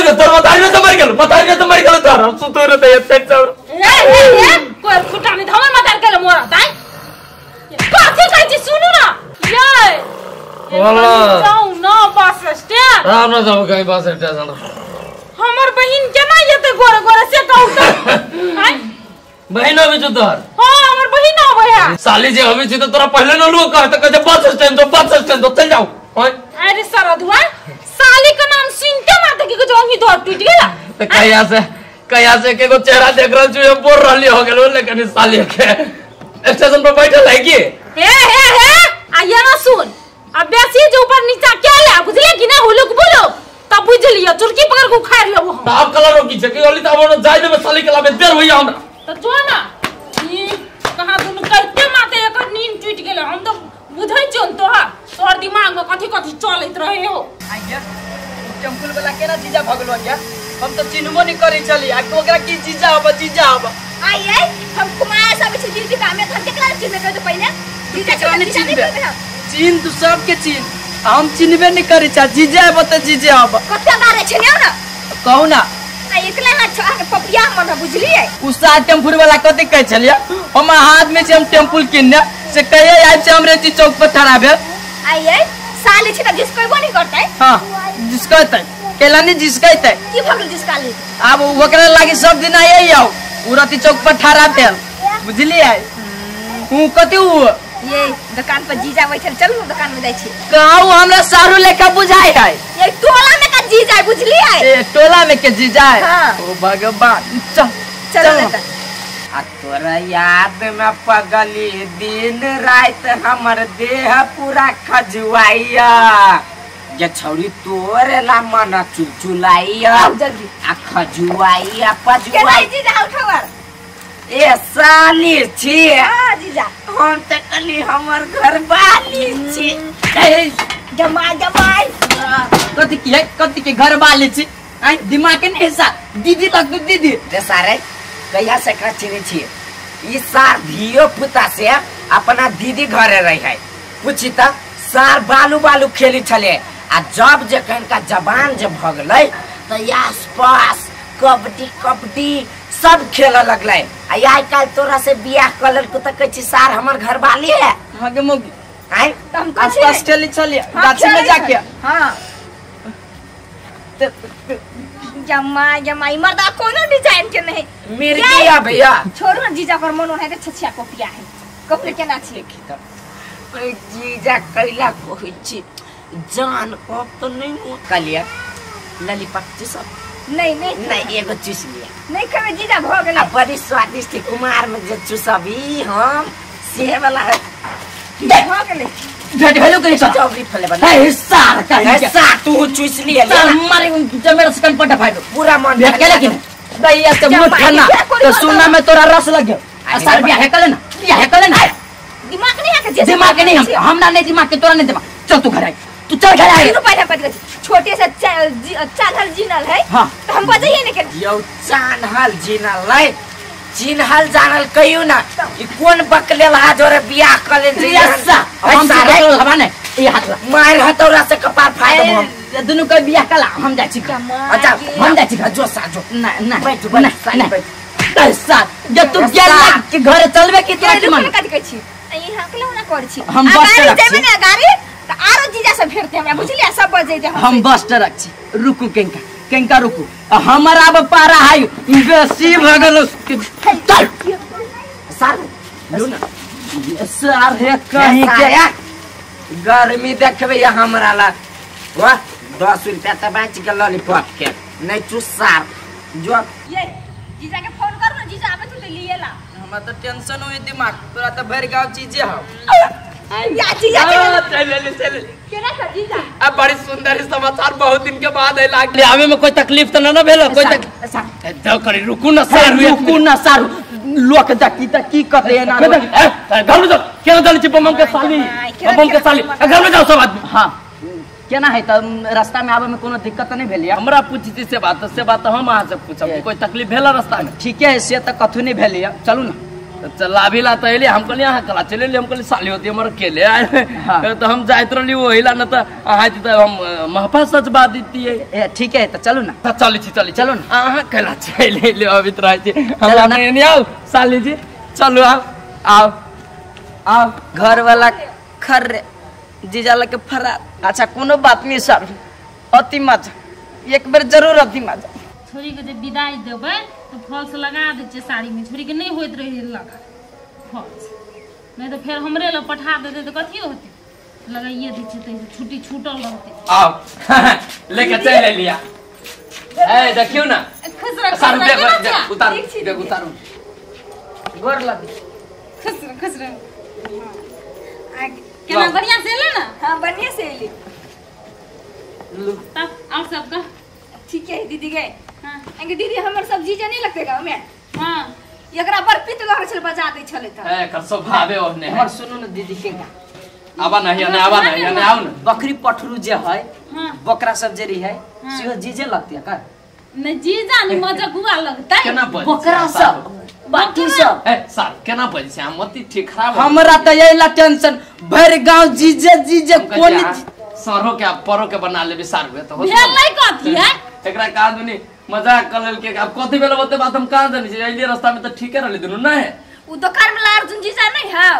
तोर मतारी में तो मर गेल, मतारी में तो मर गेल तोर। हम सुतो रहते एते चौर। ए ए ए कोई फुटा नहीं हमर मतार गेल मोरा ताई कथी कहै छी सुनू ना। ये बोला जाऊ ना बस स्टैंड। राम ना जाऊ कहीं बस स्टैंड। हमर बहिन केना एते गोरे गोरे से कहू त। बहिन अबै छौ तोहर? हां हमर बहिन अबै है। साली जे अबै छै त तोरा पहिले न लोग कहत कहै बस स्टैंड जो, बस स्टैंड जो, चल जाऊ। अरे सरधुआ साली का नाम सुनते माते के जो अंगी धर टूट गेला। त कहिया से के एगो चेहरा देख रहल छी हम बोल रहली हो गेलो, लेकिन साली के स्टेशन पर बैठल है की? हे हे हे आ ये ना सुन, आ बेसी जे ऊपर नीचा के ले बुझले कि ना हुलुक बोलो तब बुझ लियो चुरकी पकड़ के उखाड़ लेबो हम। आप कला रोकी छै कि ओली त अब जाय देबे साली के लाबे देर होइया हमरा। त जो ना ई कहां दुनु करते माते एकर नींद टूट गेल। हम तो बुझै छियौ तोहर तोहर दिमाग में कथी कथी चलैत रहे हो। आज्ञा टेम्पुल वाला केना जीजा भगलो आज्ञा? हम तो चिन्हबो नहीं करै छली आ ओकरा की जीजा अब जीजा अब। आई आई हम कुमार सब छी दीदी का हमें हम केकरा चिन्हबे करते पहिले? जीजा के नहीं चिन्हबे? चिन्ह तू सबके चिन्ह, हम चिन्हबे नहीं करै छ। जीजा अब त जीजा अब कते बारे छै ना कहू ना। आ एकला हाथ छ के पपिया मन बुझलिए। उ सात टेम्पुल वाला कथी कहै छलिए हम हाथ में छै हम टेम्पुल किनने से कहिए आइ छै हमरे जी चौक पर ठड़ा भेल। आई आई साले छै त जिसकैबो नहीं करतै। हां जिसकैतै केला नहीं जिसकैतै की भगल जिसकाली अब ओकरा लागी सब दिन आइ आउ उ रति चौक पर ठड़ा भेल बुझलिए। उ कथी उ ये दुकान पर जीजा बैठल, चलू दुकान में जाइ छी। कहू हमरा सारू लेखा बुझाय है। ये टोला में का जीजा बुझलिए? ए टोला में के जीजा है? हाँ। ओ भगवान चल चल त। आ तोरा याद में पगली दिन रात हमर देह पूरा खजुआइया जे छौरी तोरे ला मन चुलचुलाइया आ खजुआइया पजुआइया। जीजा उठवर ए साली छी। हां जीजा हम त कली हमर घर वाली छी। जमा जमाई कथी की है कथी के घर वाली छी? आई दिमाग के नहीं हिस्सा दीदी तक दीदी रे सारे कहिया से एकरा चिन्है छियै? ई सार धियो पुता से अपना दीदी घरे रही है। पूछी त सार बालू बालू खेली छले आ जब जे कनका जबान जे भगलै त आस पास कबड्डी कबड्डी सब खेले लगलै। आ आइ काल्हि तोरा से बियाह कऽ लेलको त कहै छी सार हमर घरवाली है। हां गे मौगी आइ त हम आस पास खेली छलिए गाछी में जाके। हां जमा जमा मर्दा कोनो डिजाइन के नहीं मिर्गी आ भैया। छोड़ू ना जीजा पर मन है के छछिया कॉपिया है कपड़े केना छी त जीजा कैला कहै छी जान कप तो नहीं कलिया ललीपॉप सब नहीं नहीं नहीं एगो चूस लिया नहीं कहे जीजा भ गेल। बड़ी स्वादिष्ट कुमार में जे चूसबी हम से वाला है भ गेल। भेट हेलो कहीं चौबरी फले बना ए सार कहीं सार तू चूस लिया सार मारे जमेरा से कन पटा फाइदो पूरा मन भेट के लेकिन दैया से मुंह ठंडा तो सुनना में तोरा रस लग गयो। आ सार बियाह कर लेना बियाह कर लेना। दिमाग नहीं है के दिमाग नहीं हम हमरा नहीं दिमाग के तोरा नहीं दिमाग। चल तू घर आ तू चल घर आ। रुपया हम पत छोटे से चानहल जिनल है। हां तो हम बजाइए ने के यो चानहल जिनल है चिन्हल जानल कहियो ना ई कोन बकलेल हा जोरे बियाह कर ले हम हवा ने ई हाथ ला मार हथौड़ा से कपार फाड़ देब हम दुनू के बियाह कला हम जाइ छी। अच्छा हम जाइ छी जो सा जो ना ना बैठ बैठ ना ना जे तू गेल के घर चलबे की तोरा के मन कथि कहै छी ई हकलो ना कर छी। हम बस ट्रक जेबे ना गाड़ी त आरो जीजा से भेटते हमरा बुझलिया सब बजैते हम बस ट्रक छी। रुकू केंका केंका रुकू हमारा अब पारा है बेसी भगल चल सर लो ना सर हे कहीं के गर्मी देखबे हमरा ला वाह 10 रुपया त बाँच गेल लॉलीपॉप के नहीं चूस सार जो ये जीजा के फोन कर ना जीजा आबे तो लिए ला। हमरा त टेंशन होई दिमाग तोरा त भर गांव चीजे हो या जीजा चल ले चल केना कर जीजा। अब बड़ी सुंदर समाचार बहुत दिन के बाद आइला ले आवे में कोई तकलीफ त ना ना भेल कोई तकलीफ दो करी रुकू ना सर रुकू ना सर लोक देखी त की कहते ना घर में जाओ केना चली छी बम के साली बम के साली घर में जाओ सब आदमी। हां केना है त रास्ता में आवे में कोनो दिक्कत नहीं भेल? हमरा पूछती से बात हम अहाँ से पूछब कोई तकलीफ भेल रास्ता में? ठीक है से त कथु नहीं भेल। चलू ना चलाभी ला त एली हम कहलिए अहाँ कला चले हम कहलिए साली होती हमर अकेले आए तो हम जाइत रहली ओहि ला न त अहाँ त हम महफा सजबा दितियै। ठीक है त चलू ना त चली छी चली चलू ना अहाँ कला चलि एली अबित रहै छी हमरा नहीं आउ साली जी चलू आउ आउ आउ घर वाला खर जीजा लके फरार। अच्छा कोनो बात नहीं सर अति मजा एक बेर जरूर अति मजा। छोरी के जे विदाई देबै तो फॉल्स लगा दै छियै साड़ी में छोरी के नहीं होइत रहे लगा फॉल्स नहीं तो फेर हमरे लग पठा देते तो कथी होते लगाइए दै छियै तऽ छुट्टी छूटल रहतै। आओ लेके चल लिया ए देखियो ना खुश रह सर देख उतार देख उतारू गोर लग खुश रह खुश रह। केना बढ़िया से एले ना? हां बढ़िया से एली। तब और सब का ठीक है दीदी गए। हां अंगे दीदी हमर सब जीजा नहीं लगते गांव में। हां एकरा बड़ पित लगे छल बजा दै छले त ए कर स्वभावे ओहने हमर सुनू न दीदी के आबा नहीं ने आबा नहीं ने आउ न बकरी पठरू जे है। हां बकरा सब जे रही है सेहो जीजे लगती है का? नहीं जीजा नहीं मजगुआ लगतै केना बज बकरा सब बाकी सब ए सार केना बज छै हम अति ठीक खराब हमरा त एला टेंशन भर गांव जीजे जीजे कोन सरो के परो के बना लेबे सार हुए त हो भेल नहीं कथी है एकरा का दुनी मजाक कर लेल के अब कथी भेल ओते बात हम कहां जानी छी एलिए रास्ता में त ठीके रहली दुनू नहीं उ दुकान में अर्जुन जीजा नहीं है।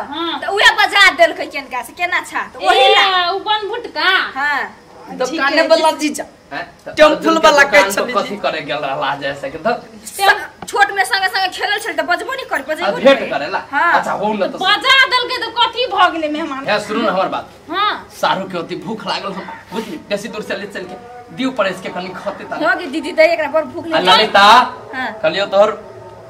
त उहे बजा देलकै केनका से केना छा त ओही ला उ बन भुटका। हां दुकाने वाला जीजा टेम्पुल वाला कहै छली कथी करे गेल रहला जैसे के त छोट में संगे संगे खेलल छल त बजबो नहीं कर बजबो भेंट करेला। अच्छा हो न त बजा देलकै त कथी भ गेलै मेहमान? हे सुनू न हमर बात। हां सारू के अति भूख लागल हम बुझली बेसी दूर से ले चल के दिउ पड़ेस के कनी खते ता हो गे दीदी त एकरा बड़ भूख लागल ललिता। हां कहलियो तोहर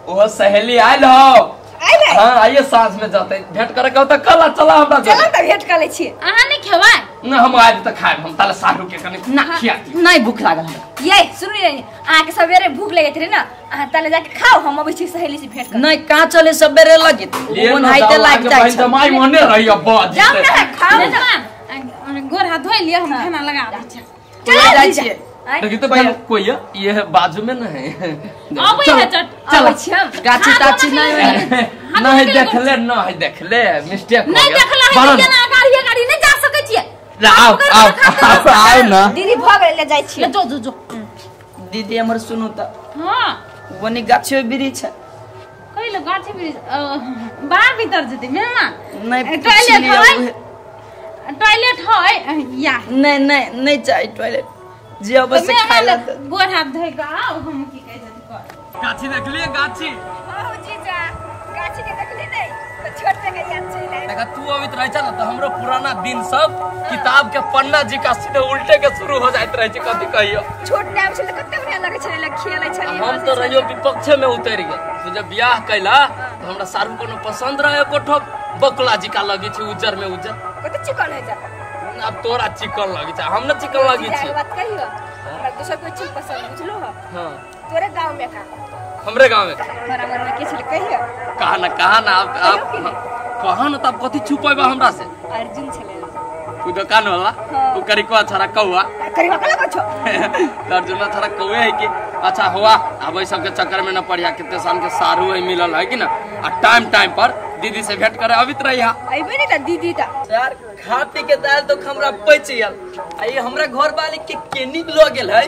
ओहो सहेली आइल हो आइल है? हां आइए साँझ में जाते भेंट करे के त कल चला हमरा चला त भेंट कर ले छी। अहाँ नहीं खेबै? न हम आइब त खाइब हम ताले सारू के कनी खिया दी। नहीं भूख लागल हमरा। ये सुनू ने अहाँ के सवेरे भूख लगैत रहे ना अहाँ ताले जाके खाओ हम अबै छी सहेली से भेंट कर। नहीं कहां चले सवेरे लगे मोन हाइते लाग जाय छै माई मने रही अब बाज जाओ ना खाओ ना गोर हाथ धोइ लिअ हम खाना लगा दै छी। चल जाइ छी देखी तो भाई कोई ये है बाजू में नहीं अबै है चट चल छी हम गाछी ताछी नहीं नहीं देखले नहीं देखले मिस्टेक हो नहीं गया। देखला है केना गाड़ी गाड़ी नहीं जा सकै छियै। आओ आओ आओ ना दीदी भ गेल ले जाइ छी। ले जो जो जो दीदी हमर सुनू त। हां वनी गाछो वृक्ष है। कइलो गाछी वृक्ष बाहर भीतर जते मेहमान नहीं टॉयलेट है, टॉयलेट है या नहीं नहीं नहीं चाहिए टॉयलेट जे अब से खाए ला गोर हाथ धोइ के आओ हम की कहै जते कर। गाछी देखलिए गाछी? हां जीजा गाछी के देखली नहीं तो छोटे के याद चल आए। देखा तू अबित रह छ न त हमरो पुराना दिन सब किताब के पन्ना जी का सीधे उल्टे के शुरू हो जाइत रहे छै। कथि कहियो छोट ने आबै छल कते बढ़िया लगै छलै खेलै छलियै। हम तो रहियो विपक्ष में उतर गेल। तू जब बियाह कैला त हमरा सारू कोनो पसंद रहे कोठो बकला जी का लगी छै उज्जर में उज्जर कते चिकन है जा। अब तोरा चिकन लगी छै हम न चिकन लगी छै। बात कहियो हमरा दोसर कोई चीज पसंद बुझलो हो। हां तोरे गांव में का हमरे गांव में तोरा घर में के छल कहियो कहा ना आप कहा ना तब कथि छुपेबा हमरा से। अर्जुन छले उ दुकान वाला उ करिकवा छरा कौआ करिकवा कला कछो अर्जुन छरा कौए है कि अच्छा हुआ। अब सब के चक्कर में न पड़िया कितने साल के सारू है मिलल है कि ना। आ टाइम टाइम पर दीदी से भेंट करे अबित रहिया। अइबे नहीं त दीदी त यार खा पी के दाल तो हमरा बच गेल आ ई हमरा घर वाले के केनी ल गेल है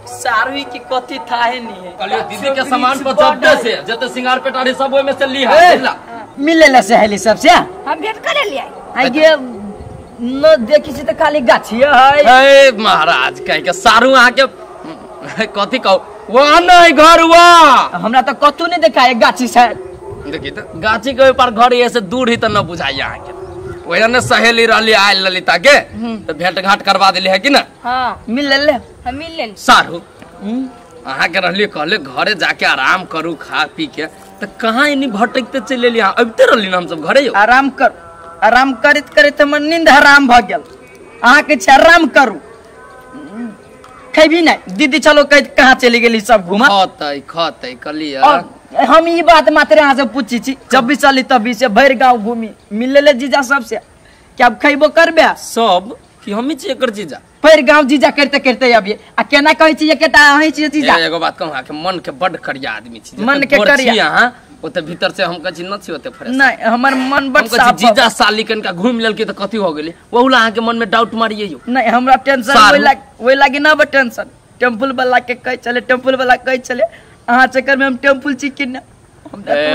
सारू की कथि था है नहीं है। कहलियो दीदी के सामान पर जबते से जते सिंगार पेटारी सब ओय में से ली है बुझला। मिले ला सहेली सब से हम भेंट करे लिया आ ये न देखी छी त खाली गाछी है। ए महाराज कह के सारू अहाँ के कथि कहू वहां नहीं घर हुआ हमरा त कतौ नहीं देखाए गाछी से। देखी त गाछी के पर घर ये से दूर ही त न बुझाई अहाँ के। ओहे ने सहेली रहली आयल ललिता के त भेंट घाट करवा देली है कि ना। हां मिल ले हम मिल ले सारू अहाँ के रहली कहले घरे जाके आराम करू खा पी के त कहां इनी भटकते चल एली अहाँ अबिते रहली न हम सब घरे। आराम कर आराम करैत करैत हमर नींद हराम भ गेल। अहाँ के छै आराम करू खेबी नहीं दीदी चलो कह कहां चली गेली सब घुमा खतै खतै कहलिए। हम ई बात मात्र अहाँ से पूछी छी जब भी चली तभी से भरि गांव घूमी मिले ले जीजा सबसे कि अब खैबो करबे सब कि हम छी एकर जीजा भरि गांव जीजा करते करते अभी आ केना कहै छी एकेटा अहीं छी जीजा। एगो बात कहूं अहाँ के मन के बड करिया आदमी छी मन के करिया अहाँ ओते भीतर से हम कहै छी न छी ओते फ्रेश नहीं हमर मन बड साफ जीजा साली कनका घूम लेलकी त कथि हो गेली ओहुला अहाँ के मन में डाउट मारिए यो। नहीं हमरा टेंशन ओइ लागी ना बड टेंशन टेम्पल वाला के कहै चले टेम्पल वाला कहै चले अहाँ चक्कर में हम टेम्पल छी कि ना।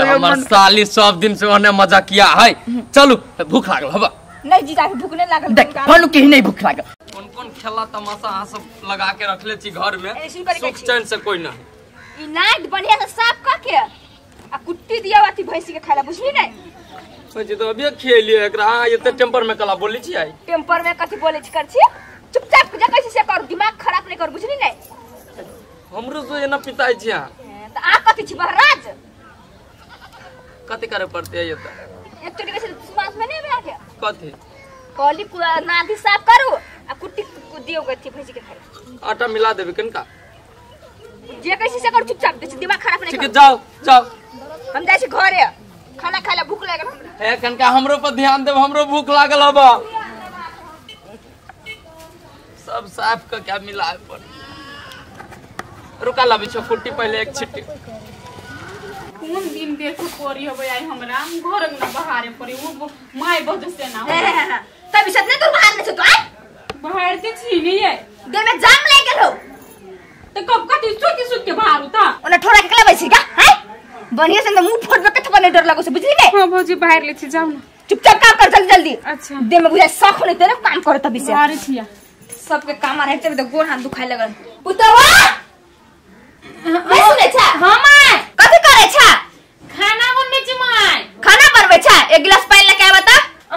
हमर साली सब दिन से ओने मजा किया है। चलू भूख लागल हबा नहीं जीजा के भूख नहीं लागल देख फनु के ही नहीं भूख लागल। कोन कोन खेला तमाशा अहाँ सब लगा के रखले छी घर में सुख चैन से कोई नहीं। ई नाक बढ़िया से साफ क के आ कुट्टी दिया अथी भैंसी के खाला बुझली नहीं। सोची तो अभी खेलिए एकरा एते टेम्पर में कला बोली छी आई टेम्पर में कथि बोले छी कर छी चुपचाप जा कैसे से कर दिमाग खराब नहीं कर बुझली नहीं। हमरो से एना पिताई छी अहाँ त आ कथि छी महाराज कथि करे पड़ते है ये त एक चोटी कैसे समाज में नहीं आबे के कथि कहली नादी साफ करू आ कुट्टी दियो गथि भैंसी के खाला आटा मिला देबे कनका जे कैसे से कर चुपचाप दिमाग खराब नहीं ठीक है जाओ जाओ हम जाइ छी घरे खाना खाला भूख लागल हमरा। हे कनका हमरो पर ध्यान देब हमरो भूख लागल हब सब साफ क के मिलाए पर रुका लाबी छो कुट्टी पहले एक छिट्टी। कोन दिन देखो पड़ी होबे आई हमरा घर में ना बहारे पड़ी वो my बहुत से ना तब सत ने तू बाहर ने छ तो आय बाहर से छी नहीं है देह में जाम लाग गेल हो त कब कथि सुति सुति के बाहर उता ओना ठोरा के कला बैसी का हैं बढ़िया से मुंह फोड़बे कथ बने डर लागो से बुझली ने। हां भौजी बाहर ले छी जाऊ ना चुपचाप काम कर जल्दी जल्दी। अच्छा देह में बुझाय शौक नहीं तेरे काम कर तभी से बाहर छिया सबके काम रहते त गोर हाथ दुखाय लगल पुतवा नहीं सुनै छ। हां my कथि करै छ खाना बनबै छी my खाना बनबै छ एक गिलास पानी लेके आबा त।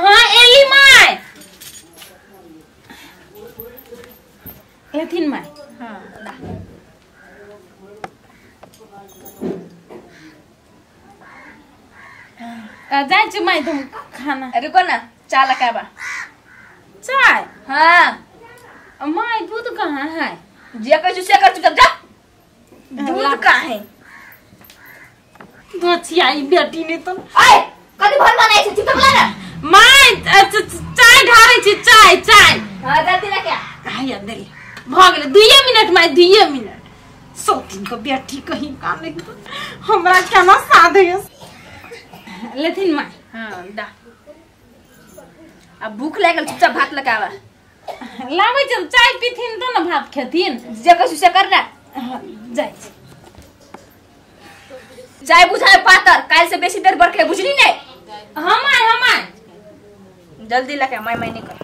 हां एली my एथिन my. हां जाइ छी my तुम खाना रुको ना चाय लेके आबा चाय। हां my दूध कहाँ है जे कहै छी से कर चुपचाप जा दूध कहाँ है बचियाई बेटी ने तो आय कथि भर बनाई छै चुपचाप ला ना my चाय ढारै छी चाय चाय। हां जल्दी लेके आ। आय देली भ गेलै 2 मिनट my 2 minute सौतीन के बेटी कहीं का नहीं हमरा केना साधे लेथिन my. हां दा अब भूख लागल चुपचाप भात लगावा लाबै छै चाय पीथिन तो ना भात खेथिन जे कहै से कर ना। जाइ छी। चाय बुझाय पातर काल से बेसी देर बरखे बुझली ने। हम आए हम आए जल्दी लके my my नहीं कर।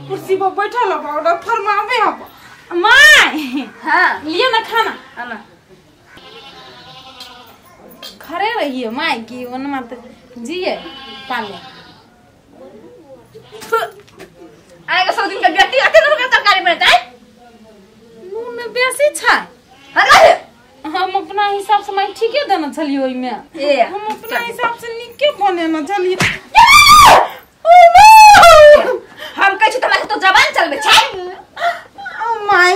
कुर्सी पर बैठल हो ऑर्डर फरमावे हो my. हां लियो ना खाना आना घरे रहिए my की ओन मत जिए पाले आएगा सब दिन का बेटी आते ना तरकारी बनाता है नून में बेसी छै। अरे हम अपना हिसाब से मैं ठीके देना छलियो ओइ में। हम अपना हिसाब से निके बनेना छलियो। हम कहै छी तोरा तो जबान चलबे छै। ओ my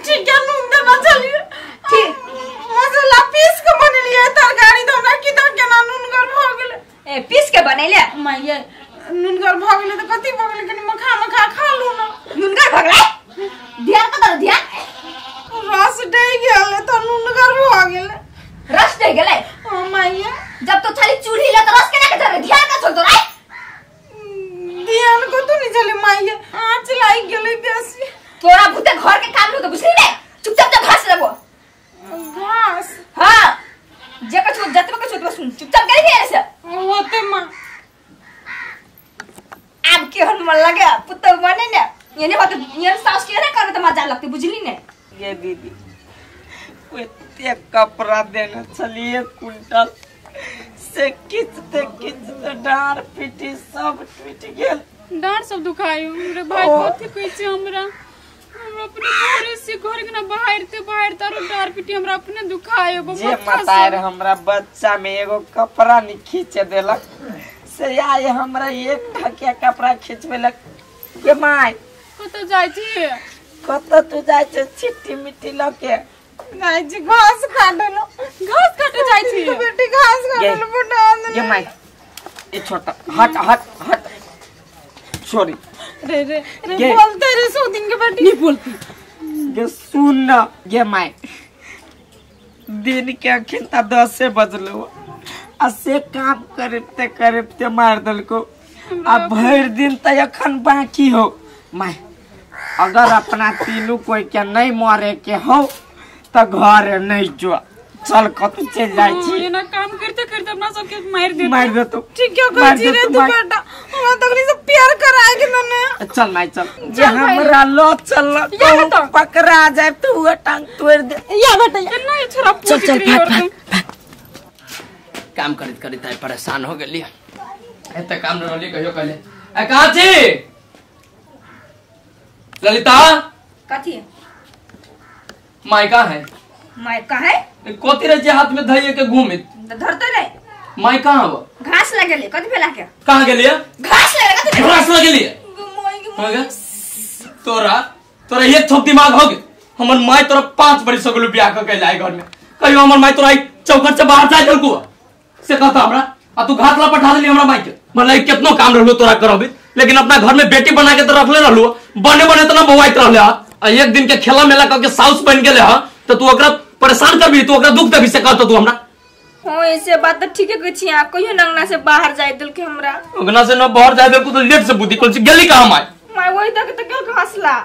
ठीके नून देना छलियो ठीक मसाला पीस के बनेलिए तरकारी तो हमरा की त केना नूनगर भ गेलै। ए पीस के बनेले my ये नूनगर भ गेलै त कथि भ गेलै कनि मखा मखा खा लू ना। नूनगर भ गेलै ध्यान कत ध्यान रस डै गेलै त नूनगर भ गेलै। रस डै गेलै ओ my जब तो थाली चूल्ही ले त रस केना के धरे ध्यान का चलतो रे ध्यान को तो नहीं चले my आँच लाग गेलै बेसी। तोरा भूते घर के काम हो तो बुझली ने चुपचाप जा घास लेबो घास। हां जे कछु जतबे कछु ओतबे सुन चुपचाप गेली ऐसे होते मां। आब केहन मन लगे पुतौ बने ने एने होते ये सास के ना करबे त मजा लगते बुझली ने। ये दीदी एते कपड़ा देने छलिए कुंटल से खींचते खींचते डार पीटी सब टूट गेल। डार सब दुखायो रे भाई कथि कहै छै हमरा हमरा अपने घरे से घर के ना बाहर ते बाहर तारो डार पीटी हमरा अपने दुखायो। जे मतार हमरा बच्चा में एगो कपड़ा नहीं खींचे देलक से आय हमरा एक ढकिया कपड़ा खींचबेलक। के my कत जाय छी कत तू जाय छी छिट्टी मिट्टी लके जाय छी घास काटलो घास काटे जाय छी बेटी घास काटलो बड़ा ये my ए छोटा हट हट हट सॉरी रे रे रे बोलते रे सो दिन के बेटी नहीं बोलती गे सुन ना गे my दिन के अखिन ता 10 बजलो आ से काम करते करते मार दलको आ भर दिन त अखन बाकी हो। My अगर अपना तीनू कोई के नहीं मरे के हो त घर नहीं जो चल कत चल जाय छी। एना काम करते करते अपना सब के मार दे मार दे तो ठीक है कहै छी रे तू बेटा हमरा तकनी से प्यार कराए के न चल my चल जे हमरा लो चल तो पकड़ा जाए तो हुआ टांग तोड़ दे। या बेटा केना ई छोरा पूछ रही और काम करत करत आई परेशान हो गेली। एते काम न रहली कहियो कहले ए कहां छी ललिता कथि my कहां है my कहां है कथि रहे हाथ में धइए के घूमित धरते रे my कहां हो घास लगेले कथि भेला के कहां गेलिए घास लगे कथि घास लगेलिए हो गेल तोरा तोरा एक थोक दिमाग हो गेल। हमर my तोरा 5 बरिस हो गेल बियाह क के लाए घर में कहियो हमर my तोरा चौखट से बाहर जाय देलको से कहता हमरा आ तू घास ला पठा देली हमरा माई के। मतलब कितनो काम रहलो तोरा करबे लेकिन अपना घर में बेटी बना के तो रखले रहलो बने बने त ना बौआइत रहले आ एक दिन के खेला मेला क के साउस बन गेले ह त तू ओकरा परेशान करबी तू ओकरा दुख देबी से कहत तू हमरा। हां ऐसे बात त ठीके कहै छी आ कहियो अंगना से बाहर जाय देलके हमरा अंगना से न बाहर जाय देलको तो लेट से बुद्धि कोन गेली कहां my my वही तक त गेल घासला।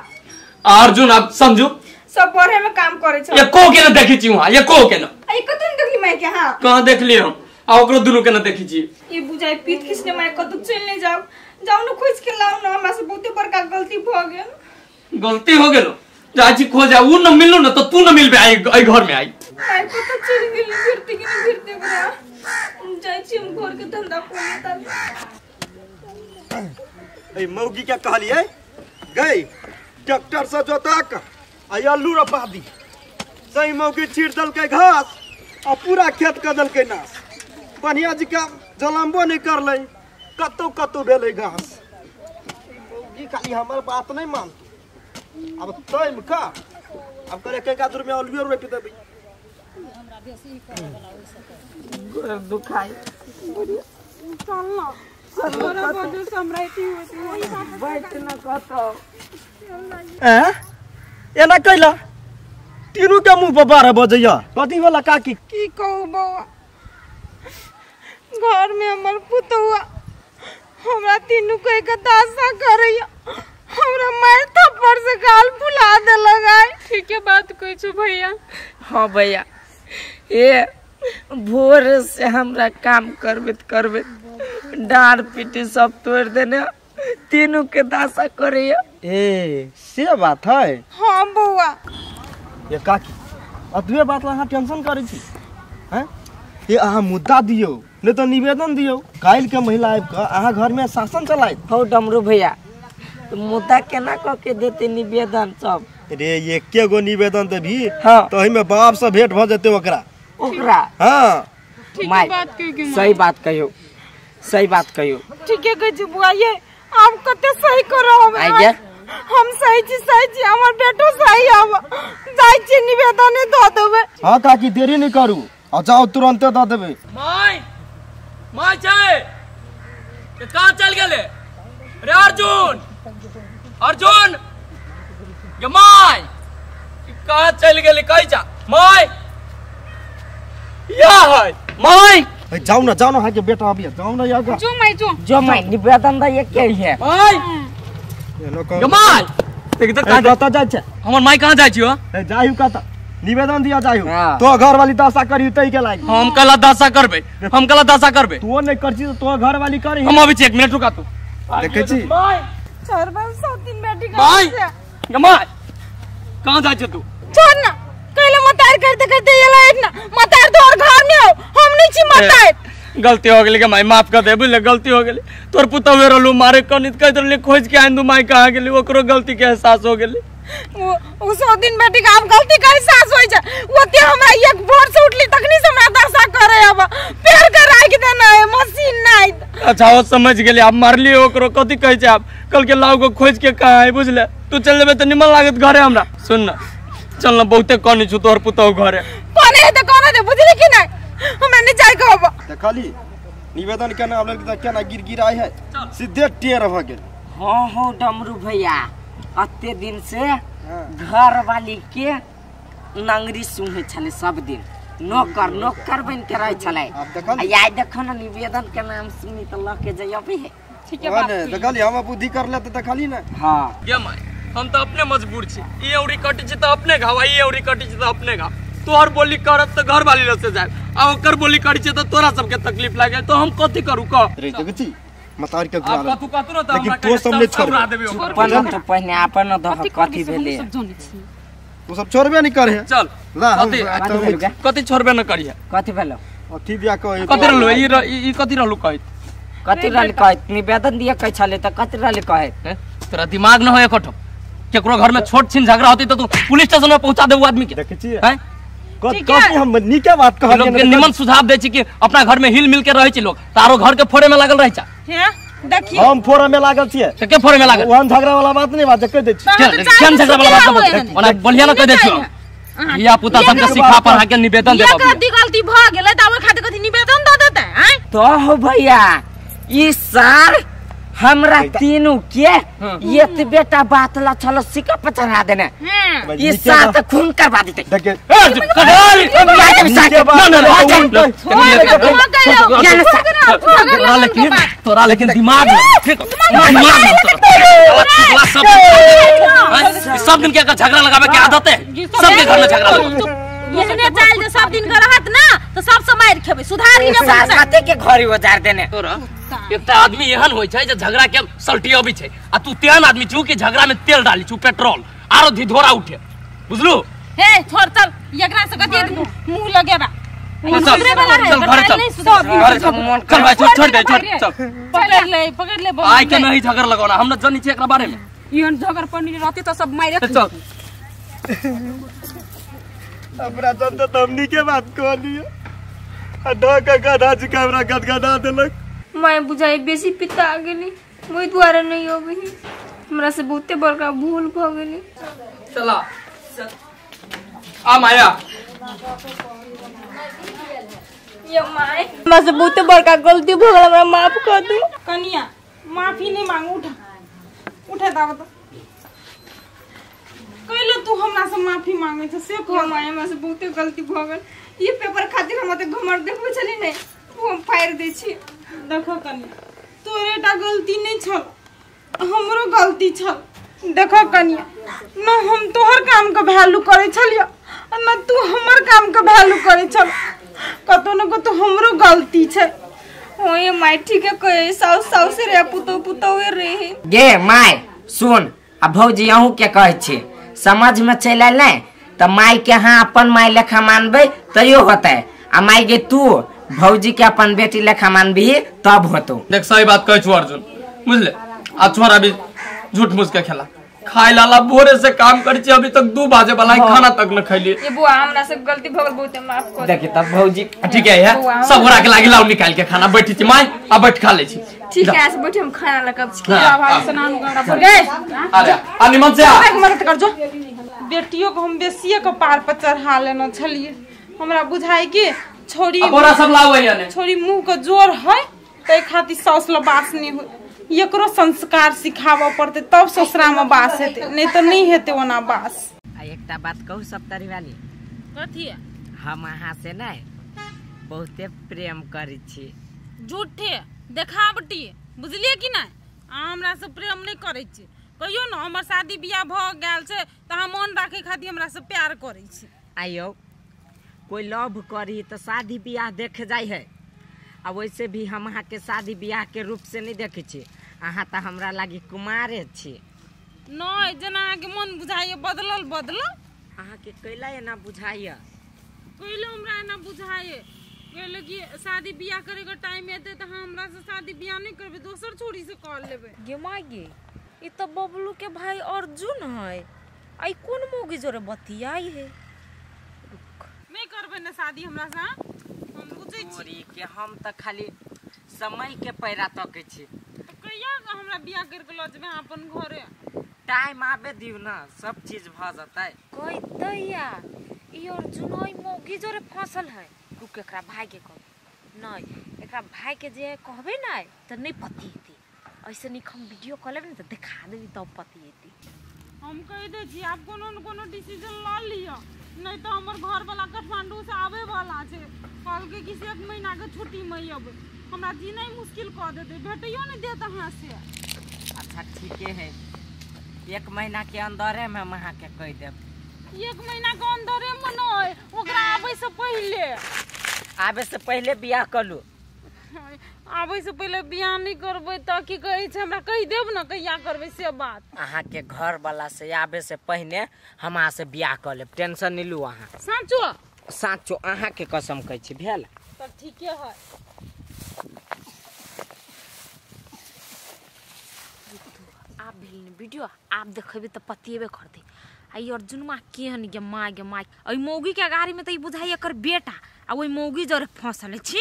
अर्जुन आप समझू सब पढ़े में काम करे छ एको के न देखी छी वहां एको के न आ कत न देखली my के। हां कहां देखली हम आ ओकरो दुनु के न देखी छी। ई बुझाई पीत खिसने my कत चल नहीं जाओ जाओ न खोज के लाओ न हमरा से बहुते बड़का गलती भ गेल। गलती हो गेलो जाची खोज आ उ न मिललो न त तू न मिलबे आई आई घर में आई my कत चल गेली फिरते कि न फिरते ओकरा जाय छी हम घर के धंधा कोने त ए मौगी के कहलिए गई ट्रैक्टर से जोताक आ आलू रोपा दी सही मौगी छीट दलकै घास आ पूरा खेत क दलकै नाश। बढ़िया जी का जलम्बो नहीं करलै कतौ कतौ भेलै घास। मौगी खाली हमर बात नहीं मानतौ अब तैम का अब करे के दूर में आलू रोपि देबै। गोर दुखाई चल ना तोरा वजह से हमरा एती होती बैठ न कतौ ए एना कैला तीनू के मुंह पर 12 बजैया कथी वाला काकी की कहू बौआ घर में हमर पुतौआ हमरा तीनू के एक दासा करैया। हमरा मार थप्पड़ से गाल फुला देलक आइ। ठीके बात कहै छौ भैया। हाँ भैया, ए भोर से हमरा काम करबेत करबेत डाँड़ पीटी सब तोड़ देने, तीनों के दासा करे। ए से बात है। हाँ बउआ। ये काकी अतबे बात ला अहाँ टेंशन करै छी हैं? ये अहाँ मुद्दा दियौ नहीं तो निवेदन दियौ, काल्हि के महिला आबि कऽ अहाँ घर में शासन चलायत। हौ डमरू भैया, मुद्दा केना कऽ के देते निवेदन सब? रे एके गो निवेदन देबी। हाँ। तो में बाप से भेंट भ जेतै ओकरा ओकरा। हाँ my, सही बात कहियो, सही बात कहियो। ठीके कहै छी बुआ, ये आप कते सही करो। हम सही छी, सही छी, हमर बेटो सही। अब जाइ छी निवेदन दऽ देबै। हाँ काकी देरी नहीं करू, आ जाओ तुरंते दऽ देबै। My my छै के कहाँ चल गेले रे? अर्जुन, अर्जुन गे my कहाँ चल गेले? कहि जा my, या है my. जाओ ना, जाओ ना, हाँ के बेटा अभी जाओ ना यार। जो my, जो जो my निवेदन द ये के है my. गे my देख त कहाँ कतऽ जाइ छै हमर my? कहाँ जाइ छी हो? जायु कतऽ, निवेदन दिया जायु। तो घर वाली दशा करी तई के लागी। हम कला दशा करबे, हम कला दशा करबे। तू नहीं करছি तो तो घर वाली करी। हम अभी 1 मिनट रुका तू। देखै छी my छोड़बे सब दिन बेटी के। My गे my कहाँ जाइ छै तू? छोड़ ना, कहले मतार करते करते ये लाइट ना मतार तोर घर में हो, हम नहीं छी मतार। गलती हो गेली के माई, माफ कर दे बुझले, गलती हो गेली। तोर पुतहु रहलू मारे कनित कहैत रहली खोज के आइन दू माई कहाँ गेली, ओकरो गलती के एहसास हो गेली। वो 100 दिन बेटी के आप गलती के एहसास होई छै। ओते हमरा एक भोर से उठली तखनी से हमरा दशा करे, अब पैर के राख देना है मशीन नहीं। अच्छा वो समझ गेली, आप मारली ओकरो कथी कहै छै आप? कल के लाउ को खोज के कहाँ है बुझले। तू चल जेबे त निमन लागत घरे हमरा। सुन ना चल ना, बहुते कनी छु तोहर पुतहु घरे। कोने है त कोने दे बुझली कि नहीं? हमरा नहीं जाय के होबो। देखली निवेदन केना आबल त केना गिर गिर आइ है, सीधे टेर भ गेल। हाँ हो डमरू भैया, अते दिन से घर वाली के नंगरी सुहे छले सब दिन, नौकर नौकर बन के रहे छले। आइ देखो ना निवेदन के नाम सुनी त ल के जइबे है। ठीक है बात देखली हम बुद्धि कर ले त देखली ना। हां गे my, हम त अपने मजबूर छी। ई औरी कटी छी त अपने घाव, ई औरी कटी छी त अपने घाव। तोहर बोली करत त घर वाली लसे जाए, आ ओकर बोली करी छी त तोरा सबके तकलीफ लागे, तो हम कथि करू कह? रे देखै छी मतार के घुरा कथु कथु न त लेकिन तो सब ने छोड़ अपन तो पहिने अपन दह कथि भेले तू सब छोड़बे नहीं करे। चल ला कथि छोड़बे न करिए। कथि भेलो? अथि दिया कह कथि रहलो ई कथि रहलो कहत? कथि रहल कहत? निवेदन दिया कहै छले त कथि रहल कहत? तोरा दिमाग न होय एकठो। केकरो घर में छोट छिन झगड़ा होती तो तू पुलिस स्टेशन में पहुंचा देबू आदमी के। देखै छी हैं कथि हम नीके बात कहलिए? लोग के निमन सुझाव दै छी कि अपना घर में हिल मिल के रहै छी लोग, तारो घर के फोड़े में लागल रहै छ। हैं देखियो हम फोड़े में लागल छियै। त के फोड़े में लागल? ओहन झगड़ा वाला बात नहीं बात कह दै छी। केहन झगड़ा वाला बात? ओना बढ़िया न कह दै छी। धिया पुता सबके सिखा पढ़ा के निवेदन देबो। गलती गलती भ गेलै त ओइ खातिर कथि निवेदन द देतै? हैं तो हो भैया, ई सार हमरा तीनू के ये बेटा बात ला चलो सिक्का पर चढ़ा देने, ये साथ खून करवा देते। देखे तोरा लेकिन दिमाग सब दिन के झगड़ा लगावे के आदत है, सबके घर में झगड़ा। एहने चाल जे सब दिन के रहत ना तो सब से मार खेबै, सुधार ही ना साथे के घरी उजार देने। तोरा एकटा आदमी एहन होय छै जे झगड़ा के सल्टी अबै छै, आ तू तेहन आदमी छु कि झगड़ा में तेल डाली छु, पेट्रोल आरो धिधोरा उठे, बुझलू? हे छोड़ चल, एकरा से कथि मुंह लगेबा चल घर चल, घर चल, चल भाई छोड़ दे, छोड़ चल, पकड़ ले आइ के नहीं झगड़ा लगाना, हम न जानी छी एकरा बारे में। एहन झगड़ पनी रहती त सब मारे। चल हमरा जनता त हमनी के बात कहलिए आ ढका गधा जी हमरा गदगदा देलक। मैं बुझाई बेसी पिता गेली, ओहि दुआरे नहीं अबही, हमरा से बहुते बड़का भूल भ गेली। चला आ माया, ये my हमरा से बहुते बड़का गलती भ गेल, हमरा माफ कर दू। कनिया माफी नहीं मांगू, उठा उठा दाव त कहलो तू हमरा से माफी मांगे छ से कह। माय हमरा से बहुते गलती भ गेल, ये पेपर खातिर हम त घमर देखबै छली नहीं, वो हम फाड़ दै छी। देखो कनिया तोरे टा गलती नहीं छल, हमरो गलती छल। देखो कनिया न हम तोहर काम के वैल्यू करे छलियो न तू हमर काम के वैल्यू करे छल, कतो न कतो हमरो गलती छै। ओए my ठीक है कहे साउस साउस रे पुतो पुतो रे। गे my सुन आ भौजी अहूँ के कहै छी समझ में चलि आयल नै त माय के हाँ अपन माय लेखा मानबै तैयो होतै आ my गे तू भौजी के अपन बेटी लेखा मानबी तब होतो। देख सही बात कहै छु अर्जुन बुझले, आ छोरा भी झूठ मूठ के खेला खाय लाला भोरे से काम करै छी अभी तक 2 बाजे वाला खाना तक न खैली। ये बुआ हमरा सब गलती भ गेल बहुत माफ कर। देखी तब भौजी ठीक है यार सब गोरा के लागी लाउ निकाल के खाना बैठी छी my आ बैठ खा ले छी। ठीक है से बैठ हम खाना लगब छी। भाई स्नान करा पर गए अरे आ निमन से आ मदद कर जो। बेटियों को हम बेसिए के पार पर चढ़ा लेना छलिए, हमरा बुझाई कि छोरी बोरा सब लाउ है छोरी मुंह के जोर है तै खातिर साउस ल बास नहीं हो, एकरो संस्कार सिखाबऽ पड़तै तब ससुरा में बास हेतै, नहीं तो नहीं हेतै ओना बास। आ एकटा बात कहू सप्तरी वाली। कथी? हम अहाँ से नै बहुते प्रेम करै छी। झूठे देखावटी बुझलिए कि नै, अहाँ हमरा से प्रेम नहीं करै छी। कहियो न हमर शादी बियाह भ गेल छै त अहाँ मन राखै खातिर हमरा से प्यार करै छी। आइयो कोई लव करी त शादी बियाह देखे जाइ है, आ वैसे भी हम अहाँ के शादी बियाह के रूप से नहीं देखे छी, अहाँ त हमरा लागी कुमारे छी। नहीं जेना अहाँ के मन बुझाइए बदलल बदलल। अहाँ के कैला एना बुझाइए? कैला हमरा एना बुझाइए कहले कि शादी बियाह करे के टाइम एते त हमरा से शादी बियाह नहीं करबे दोसर छोरी से कर लेबे। गे माय गे ई त बबलू के भाई अर्जुन है, आई कोन मोगी जोरे बतियाई है। नहीं करबे ना शादी हमरा से हम बुझै छी के हम त खाली समय के पैरा तकै छी। त कहिया हमरा बियाह कर के ल जेबे अपन घरे? टाइम आबे दिउ ना सब चीज भ जतै। कहि दैया ई अर्जुन ओइ मोगी जोरे फसल है। रुक एकरा भाई के कह नहीं, एकरा भाई के जे कहबे नै त नहीं पतिएती, ऐसे नहीं हम वीडियो कॉल लेब ने त देखा देबी तब पतिएती। हम कहि दै छी आप कोनो न कोनो डिसीजन ल लिअ, नहीं तो हमर घर वाला काठमांडू से आवे वाला छै, कहलकै कि से 1 महीना के छुट्टी में अयबै, हमरा जीनाइ मुश्किल कऽ देतै, भेटैयो नहीं देत अहाँ से। अच्छा ठीके है, 1 महीना के अंदरे में हम अहाँ के कहि देब। 1 महीना के अंदरे में नहीं, ओकरा आबै से पहिले। आबै से पहिले बियाह करू? आबै से पहिले बियाह नहीं करबै त की कहै छै हमरा कहि देब न कहिया करबै से बात। अहाँ के घर वाला से आबे से पहिने हम अहाँ से बियाह कर लेब, टेंशन नहीं लू अहाँ। साँचो? साँचो अहाँ के कसम कहै छी भेल। त ठीके है। आप भेल ने वीडियो आप देखबे त पतिएबे करतै। आ ई अर्जुनमा केहन गे माय गे my, एहि मौगी के गाड़ी में त ई बुझाइ एकर बेटा आ ओहि मौगी जरे फंसल छी।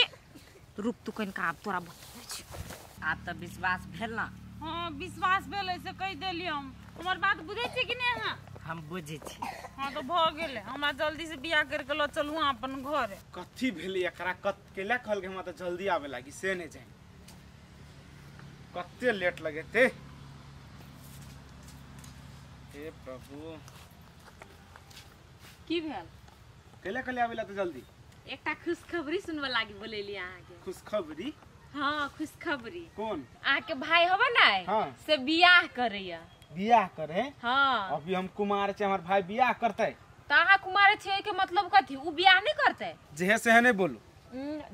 रुक तू कनिका आब तोरा बतबै छी। आब त विश्वास भेल ना? हाँ विश्वास भेल से कहि देली हम। हमर बात बुझै छी कि नहीं अहाँ? हम बुझै छी। हाँ तो भ गेलै, हमरा जल्दी से बियाह करके ल चलू अपन घर। कथी भेलै एकरा केला कहलकै हमरा त जल्दी आबे लागी से नहीं जाए, कते लेट लगेते। हे प्रभु की भेल? केला कहले आबे ला त जल्दी? एकटा खुशखबरी सुनबे लागी बोलेली अहाँ के। खुशखबरी? हाँ खुशखबरी। कौन? अहाँ के भाई हबे नै? हाँ। से बियाह करैया। बियाह करे? हाँ। अभी हम कुमार छे, हमर भाई बियाह करतै। त अहाँ कुमार छे के मतलब कथी? उ बियाह नहीं करतै? जेहे सेहे नहीं बोलू।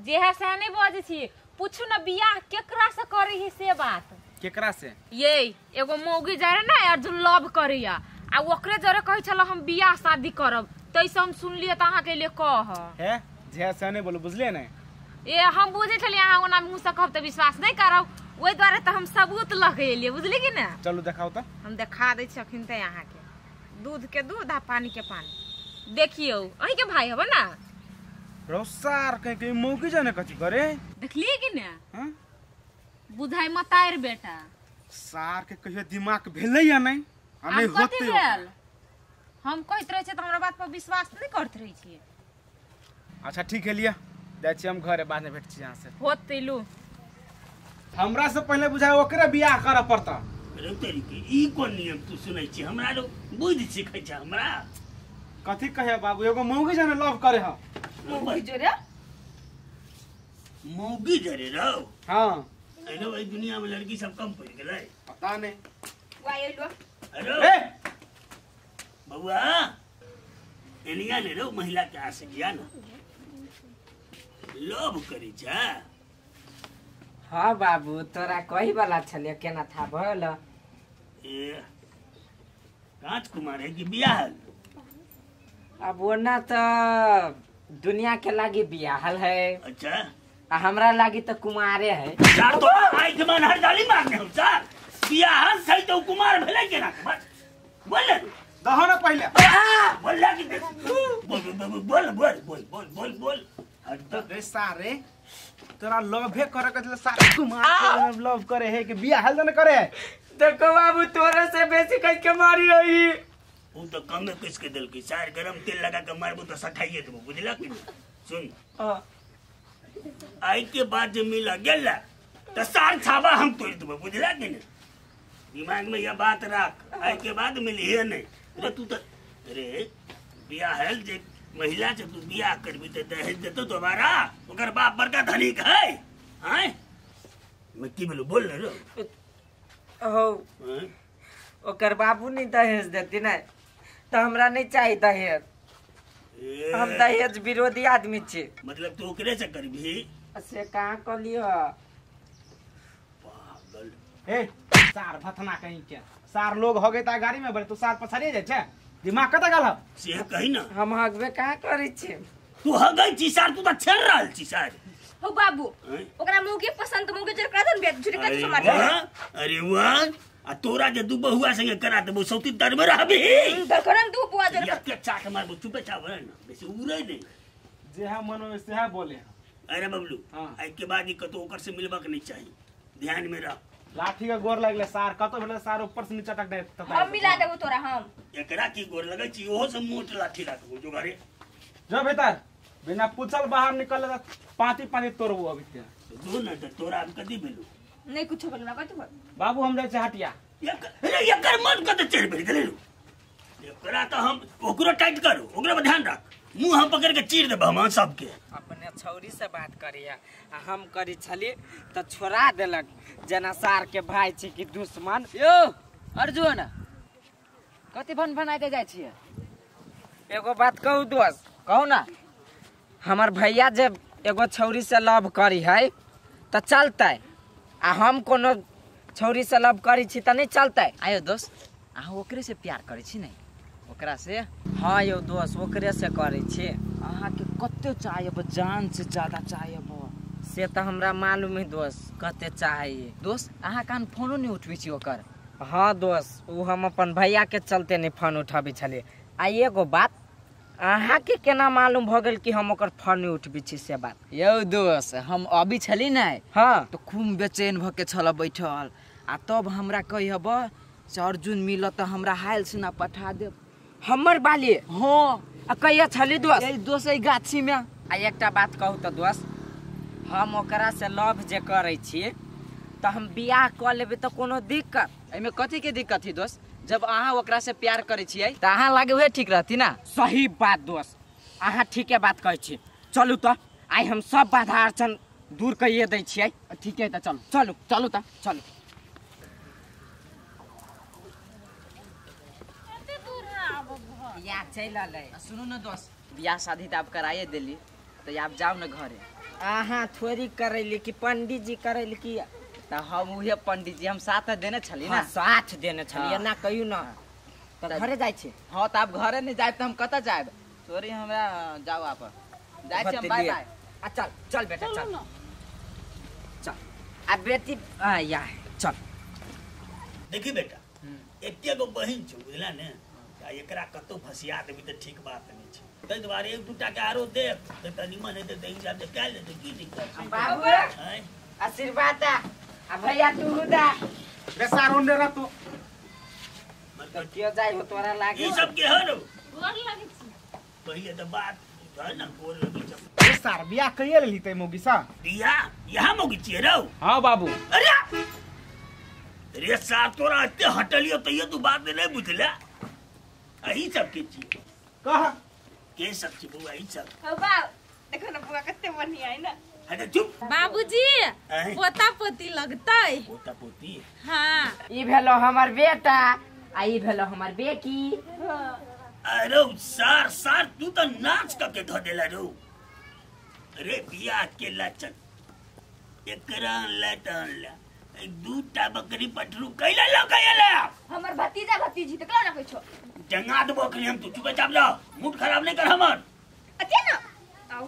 जेहे सेहे नहीं बजै छी, पूछू न बियाह केकरा से करै है से बात। केकरा से? ये एगो मौगी जरे ना अर्जुन लव करैया आ ओकरे जरे कहै छल हम बियाह शादी करब, तैसे हम सुनलिए त अहाँ के लिए कह। हे जेहे सेहे नहीं बोलू बुझलिए नै? ए हम बुझै छलिए अहाँ ओना मुँह से कहब त विश्वास नहीं करब, ओहि दुआरे त हम सबूत ल के एलिए बुझलिए कि ना? चलू देखाउ त। हम देखा दै छी अखन त अहाँ के, दूध के दूध आ पानी के पानी। देखियौ अहीं के भाई हबे ना? रौसार कहीं कहीं मौगी जाने कथी करे? देखलिए कि ना? हां बुझाइ मतार बेटा। सार के कहियो दिमाग भेलै या नहीं? आ नहीं होते। हम कहैत रहै छियै त हमरा बात पर विश्वास नहीं करत रहै छियै। अच्छा ठीक है लिया जाइ छी हम घरे, बाद में भेट छी अहाँ से। होतै लू। हमरा से पहले बुझाय ओकरे बियाह करऽ पड़ता। रे तेरी के ई कोन नियम तू सुनै छी? हमरा लोग बुद्धि सिखै छै हमरा। कथी कहे बाबू, एगो मौगी जाने लव करे ह। मौगी जरे? मौगी जरे रहो। हां एनो एई दुनिया में लड़की सब कम पड़ गेलै। पता नहीं। वाय लो। अरे बउआ एनिया ने रो महिला के आसे गया ना लोभ करी छा। हाँ बाबू तोरा कही वाला छले केना था भल ए कांच कुमार है कि बियाह? अब वो ना तो दुनिया के लागी बियाहल है। अच्छा आ हमरा लागी तो कुमारे है। यार तो आई के मन हर डाली मारने हो सर बियाहल छै तो कुमार भेलै केना बस बोल दहो ना पहले बोल लागी बोल बोल बोल बोल बोल बोल बोल हट रे सारे तोरा लव करे के सारे कुमार के लव करे है कि बियाहल न करे है। देखो बाबू तोरे से बेसी कह के मारी रही उ तो कमे किस के दिल की सार गरम तेल लगा के मारबो तो सठाइए देबो बुझला कि सुन आई के बाद जे मिला गेला तो सार छाबा हम तोड़ देबो बुझला कि नहीं। दिमाग में यह बात रख आई के बाद मिली है नहीं रे तू तो रे बियाहल जे महिला से तू बियाह करबी त दहेज देतो दोबारा ओकर बाप बड़का धनिक है हैं मैं की बोलू बोल रे हो ओकर बाबू नहीं दहेज देती ना तो हमरा नहीं चाहिए दहेज। हम दहेज विरोधी आदमी छी। मतलब तू ओकरे से करबी से कहां कहलियो पागल। ए सार भथना कहीं के सार लोग हो गए ता गाड़ी में बड़े तू सार पछाड़िए जाय छै दिमाग कत गेल से कही ना हम हगबे कहां करै छी तू हगै छी सार तू त छेड़ रहल छी सार। हो बाबू ओकरा मुंह के पसंद मुंह के जर करा दन बेट झुरे कत समाज। अरे वाह आ तोरा जे दू बहुआ संगे करा देबो सौती दर में रहबी दर दू बुआ जर एक चाट मारबो चुपे चावर ना बेसी उड़ै नहीं जे हा मन में से हा बोले। अरे बबलू आई के बाद ई कतो ओकर से मिलबा के नहीं चाहिए ध्यान में रख। लाठी के गोर लगले सार कतो भेले सार ऊपर से नीचे तक दे हम मिला देबो तोरा हम एकरा की गोर लगै छी ओहो से मोट लाठी राखबो जो घरे जो भीतर बिना पूछल बाहर निकल पांती पांती तोड़बो अभी ते जो न त तोरा हम कदी भेलु नहीं कुछो बोलना कथि बाबू हम जाय छै हटिया। अरे एकर मन कत चढ़ भेल गेलै एकरा त हम ओकरो टाइट करू ओकरा पर ध्यान रख मुंह हम पकड़ के चीर देब हम सबके। अपने छौरी से बात करिया आ हम करी छली त छोड़ा देलक जना सार के भाई छी कि दुश्मन। यो अर्जुन कति भन भनाइते जाय छियै? एगो बात कहू दोस्त? कहू ना। हमर भैया जे एगो छौरी से लव करी है त चलतै आ हम कोनो छौरी से लव करी छी त नहीं चलतै। आयो दोस्त अहाँ ओकरे से प्यार करै छी नहीं ओकरा से? हाँ यो दोस्त ओकरे से करै छी। अहाँ के कते चाहब जान से ज्यादा चाहब से त हमरा मालूम है दोस्त कते चाहिए। दोस्त अहाँ कान फोनो नहीं उठबै छी ओकर? हाँ दोस्त उ हम अपन भैया के चलते नहीं फोन उठाबै छलियै। आ एगो बात अहाँ के केना मालूम भ गेल कि हम ओकर फोन नहीं उठबै छी से बात? यौ दोस्त हम अभी छली नहीं हाँ तो खूब बेचैन भ के छल बैठल आ तब हमरा कहब से अर्जुन मिलत त हमरा हाल सुना पठा देब हमर बाली। हाँ आ कहिया छली दोस्त? ए दोस्त ए गाछी में। आ एकटा बात कहू त दोस्त हम ओकरा से लव जे करै छी त हम बियाह क लेबै त कोनो दिक्कत? एमे कथी के दिक्कत है दोस्त? जब अहाँ ओकरा से प्यार करै छियै त अहाँ लागे उहे ठीक रहती ना। सही बात दोस्त अहाँ ठीके बात कहै छी। चलू त आइ हम सब बाधा अड़चन दूर कइए दै छियै। ठीक है त चलू चलू चलू त चलू। बियाह चलि अलै। सुनू न दोस्त बियाह शादी त आब कराइए देली त आब जाउ न घरे। अहाँ थोड़ी करैली कि पंडित जी करैली कि? त हम उहे पंडित जी हम साथ देने छली ना। हाँ, साथ देने छली ना कहियो ना त घरे जाइ छी। हाँ त आब घरे नहीं जायब त हम कतऽ जायब? सॉरी हमरा जाउ आप जाइ छी हम बाय बाय। आ चल चल बेटा चल चल आ बेटी आ या चल। देखी बेटा एके गो बहिन छौ बुझला ने आ एकरा कतौ फसिया देबी त ठीक बात नहीं छै तै दुआरे एक दूटा के आरो देख त तनी मन हेतै त हिसाब से कयल जेतै की दिक्कत छै। बाबू आशीर्वाद दा आ भैया तू दा रे सार ओने रह तू मतलब के जाय हो तोरा लागे ई सब के हो रो गोर लागे छी पहिले त बात है ना गोर लगे छै। रे सार बियाह कहिया लेली तै मोगी सा? बियाह यहाँ मोगी छियै रौ? हां बाबू। अरे रे सार तोरा एते हटलियो तैयो तू बात नहीं बुझला अही सब के छी कह के सब छी बउआ ई सब। हो बाबू देखो ना बुआ कते बढ़िया है ना। अरे चुप बाबूजी पोता पोती लगतै? पोता पोती हाँ ई भेलो हमर बेटा आ ई भेलो हमर बेटी। अरे सार सार तू तो नाच करके धो देला रो। अरे बियाह के लचन एकरा लटन ला दूटा बकरी पटरू कैला लो कैला हमर भतीजा भतीजी त कला ना कहै छो जंगा दबो अखनी हम। तू चुपचाप जा, मूड खराब नहीं कर हमर। अच्छा ना आओ।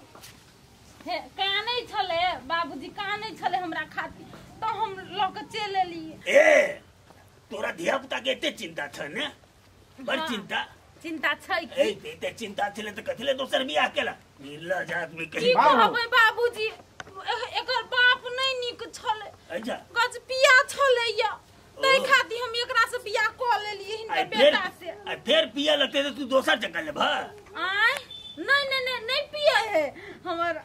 हे कानै छले बाबूजी, कानै छले हमरा खातिर तो हम ल के चल एलिए। ए तोरा धिया पुता के एते चिंता छ ने? बड़ चिंता चिंता छै ए एते चिंता छले त कथिले दोसर बियाह केला? निर्लज आदमी की कहीं। कहबै बाबूजी, एकर बाप नहीं नीक छले। अच्छा गजपिया छले या तै खातिर हम एकरा से बियाह क लेलिए हिनकर बेटा से। आ फेर पिया लगते त तू दोसर जगह लेबा? आय नहीं नहीं नहीं नहीं पिया है हमर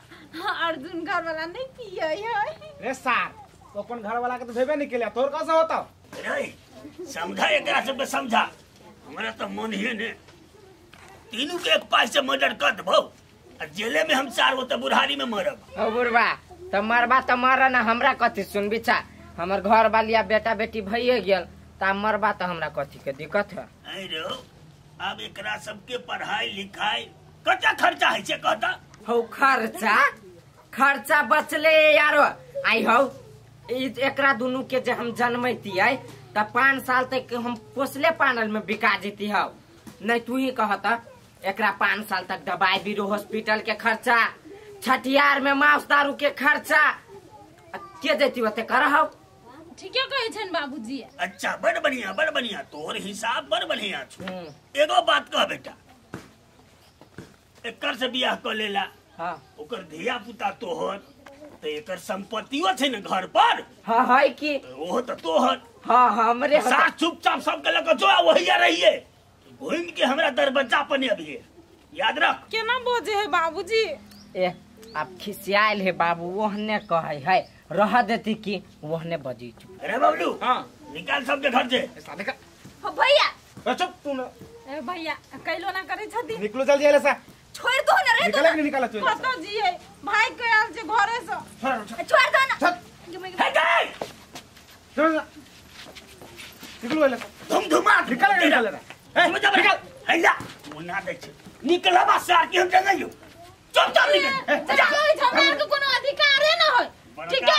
अर्जुन घर वाला, नहीं पिया है। रे सार तो अपन घर वाला के तो भेबे नहीं केले, तोर कैसे होता? रे समझा एकरा सब के समझा, हमरा तो मन ही ने तीनों के एक पास से मर्डर कर देबो आ जेले में हम चार गो त बुढ़ारी में मरब। ओ बुढ़बा त मरबा त मर ना, हमरा कथी सुनबी छा? हमर घर वाली बेटा बेटी भइए गेल त मरबा त हमरा कथी के दिक्कत है? अरे अब एकरा सबके पढ़ाई लिखाई कता खर्चा है छे कहता? हौ खर्चा खर्चा बचले यारो। आई हौ एकरा दुनू के जे हम जन्मैतियै त 5 साल तक हम पोसले पानल में बिका जेती हौ। नहीं तू ही कहता एकरा 5 साल तक दवाई बीरो हॉस्पिटल के खर्चा, छठियार में मांस दारू के खर्चा के जेती ओते कर हौ। ठीके कहै छन बाबूजी। अच्छा बड़ बढ़िया बड़ बढ़िया, तोर हिसाब बड़ बढ़िया छौ। एगो बात कह बेटा, एकर से बियाह क लेला हां, ओकर धिया पुता तोहर त एकर संपत्तियो छै ने घर पर। हां है की ओहो त तोहर। हां हमरे साथ चुपचाप सब के लक जो वहिया रहिए, घूम के हमरा दरवाजा पर नहीं अभी, याद रख। केना बोजे है बाबूजी? ए अब खिसियाल है बाबू, ओहने कहै है रह देती की ओहने बजी चुप। अरे बाबलू हां निकाल सबके घर से। ऐसा निकाल। हो भैया चुप तू ना। ए भैया कैलो ना करे छथि, निकलो जल्दी आले सा। छोड़ दो ना रे, निकाल के निकाल तू। कत जी है भाई के आल जे घरे से। छोड़ दो ना। हे गए छोड़ निकलो आले धुम धुमा निकाल के निकाल रे। ए निकाल हैला तू ना दे छे निकलबा सार के हम जंगाइयो। चुपचाप निकल। चलो हमरा के कोनो अधिकारे न होय। ठीक है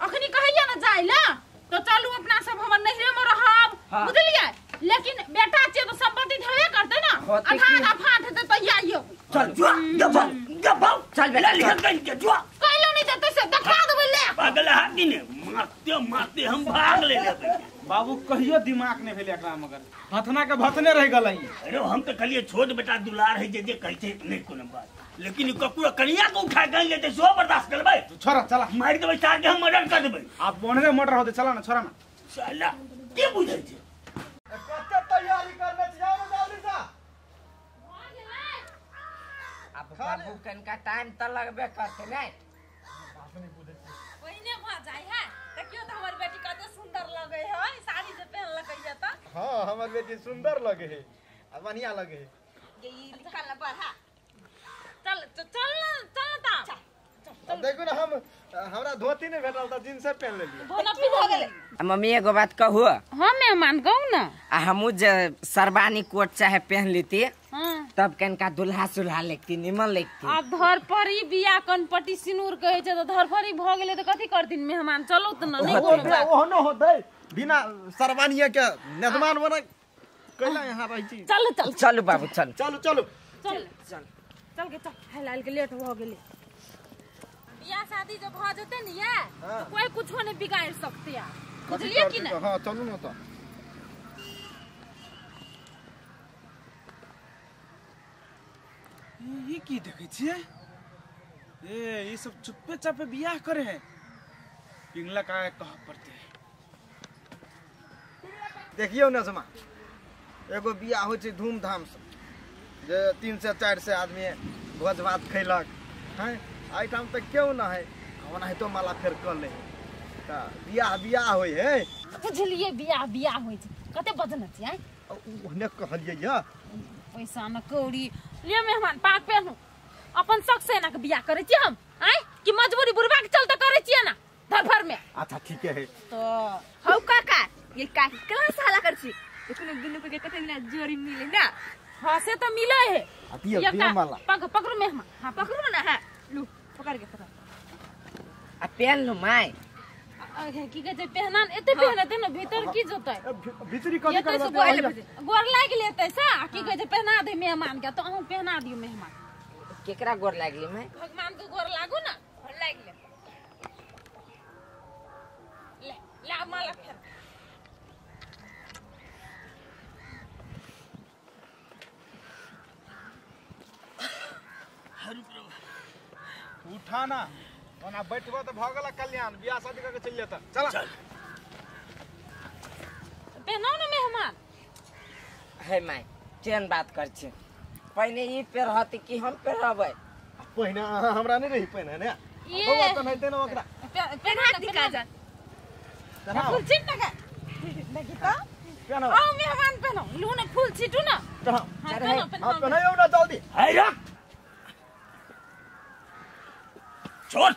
अखनी कहैया ना जाइला तो चलू अपना सब हमर नहिरे में रहब, बुझलियै? लेकिन बेटा छे तो संपत्ति धवे करते ना, आधा आधा फाट हेतै त आइयो। चल जुआ गफा गफा चल बेटा ले लिख के जुआ कहलो नहीं देते से देखा देबै ले। पागल हाथी ने मारते मारते हम भाग ले लेबै। बाबू कहियो दिमाग नहीं भेले एकरा, मगर भथना के भथने रह गेलै। अरे हम त कहलिए छोट बेटा दुलार है जे जे कहै छै नहीं कोनो बात, लेकिन ककरो कनिया को उठा के लेते सो बर्दाश्त करबै? छोरा चला मार देबै सार के हम मर्डर कर देबै। आप बोनरे मर्डर होते चला ना छोरा ना। साला के बुझै छै? कते तैयारी करने छी जाओ ना जल्दी सा। अब बाबू कनका टाइम त लगबे करते नै। पहिने भ जाय है देखियो त हमर बेटी कते सुंदर लगे है साड़ी जे पहनलकै या त। हां हमर बेटी सुंदर लगे है आ बढ़िया लगे है। ये ई निकाल ना बढ़ा चल चल चल ता। अब देखो ना हम हमरा धोती नहीं भेटल त जींस पहन लेलिए। की भ गेलै? मम्मी एगो बात कहू? हां मेहमान कहू ना। आ हमू जे सरबानी कोट चाहे पहन लेती तब कनका दुल्हा सुल्हा लेती निमन लेती। आब धरफरी बियाह कनपटी सिनूर कहै छै त धरफरी भ गेलै त कथि करथिन मेहमान? चलो त न नहीं कोनो बात। ओहनो होतै बिना सरबानिया के नेजमान बना कैला यहां रहै छी। चल चल चलू बाबू चल चलू चलू चल चल चल के चल हलाल के लेट भ गेलै। बियाह शादी जब भ जेतै ने या तो कोई कुछो नहीं बिगाड़ सकते यार, बुझलिए कि ना? हां चलू ना त। ई की देखै छियै? ए ई सब चुप्पे चापे बियाह करे है, पिंगला का कह पड़ते। देखियो ना समा एगो बियाह होइ छै धूमधाम से जे 300 400 आदमी भोज भात खैलक हैं, एहिठाम तऽ केओ न है, ओनाहितो माला फेर कऽ ले तऽ बियाह बियाह होइ है। बुझलिए बियाह बियाह होइ छै कते बजन छै? आइ ओहने कहलियै या पैसा न कौड़ी लियो मेहमान पाग पहनू। अपन शौक से एना के बियाह करै छी हम आइ कि मजबूरी बुढ़बा के चलते करै छियै ना धरफर में। अच्छा ठीक है तो हौ काका ये काकी क्लास हाला कर छी देखो ने दुनु के कते दिना जोड़ी मिले ना। हां से त मिले है। दियो दियो माला पकड़ो मेहमान। हां पकड़ो ना। हां लू पकड़ के पकड़ आ पहन लो my. की कहै छै पहना एते पहनते ने भीतर की जोतै भीतरी कथि करबै गोर लागि लेतै सा की कहै छै पहना दे मेहमान के तो अहूं पहना दियो मेहमान। केकरा गोर लागली my? भगवान के गोर लागू ना। गोर लागि ले ले ला माला फेर। उठा ना ओना बैठबो त भ गेला कल्याण बियाह शादी करके चलि जेता। चल चल पहनाओ ना मेहमान। हे my केहन बात कर छी पहिने ई पेरहत कि हम पेरहबै? पहिने अहाँ हमरा नहीं रही पहिने ने बौआ त नहीं ने ओकरा पहना दी काजल फूल छीट ना देखी त पहनाओ। आओ मेहमान पहनाओ लू ना फूल छीटू ना। पहनाओ हां पहनाओ पहनाओ ना जल्दी। है रख छोड़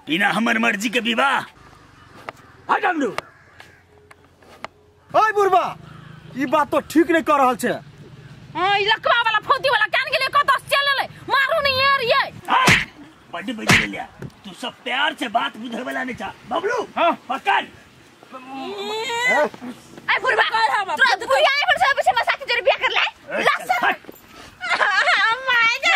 बिना हमर मर्जी के विवाह हट हमरू। ओय बुढ़बा ई बात तो ठीक नहीं कर रहल छे। हां ई लकवा वाला फोती वाला कान गेले कत चल ले मारू नहीं यार ये बड्डी बजी लिया तू सब प्यार से बात बुझे वाला नहीं था बबलू। हां पकड़ ए बुढ़बा तोरा बुढ़िया आई पर सब से मसाक जर बियाह कर ले लस my जा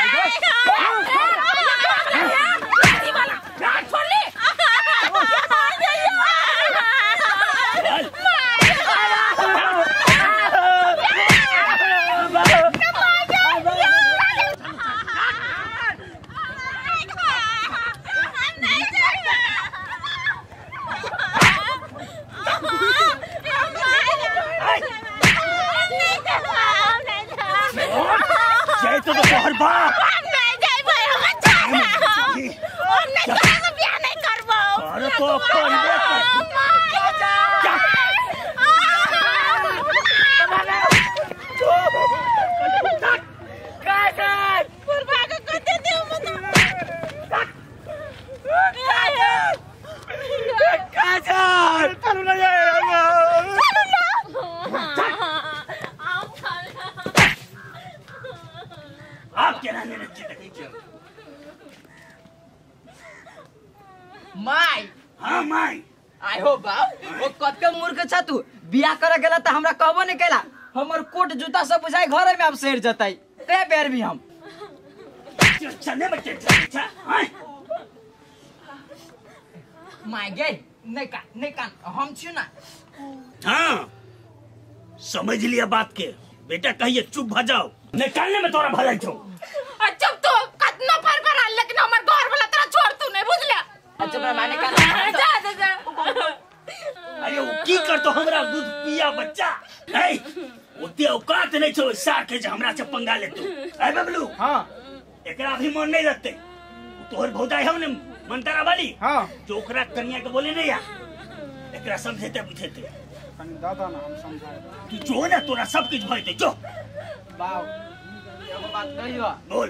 my. हाँ my. आय हो बाप ओ कते मूर्ख छ तू बियाह करे गेला त हमरा कहबो नहीं कैला। हमर कोट जूता सब बुझाई घरे में अब सड़ जतई ते बेर भी हम चले बच्चे अच्छा हां my गे नहीं का नहीं कान हम छी ना। हां समझ लिया बात के बेटा कहिए चुप भ जाओ निकालने में तोरा भलाई छौ। चुप तो कतना पर पर लेकिन हमर घर वाला तोरा छोड़ तू नहीं बुझला। अच्छा हमरा माने का जा जा जा। अरे वो की करतो हमरा दूध पिया बच्चा ए ओते औकात नहीं छौ सार के जे हमरा से पंगा ले तू। ए बबलू। हां एकरा भी मन नहीं लगते तोहर भौजाई हम ने मनतारा वाली। हां जो ओकरा कन्या के बोले नहीं या एकरा समझेते बुझेते कनी दादा ना हम समझाए तू जो ना तोरा सब कुछ भइते जो बाऊ एगो बात कहियो बोल।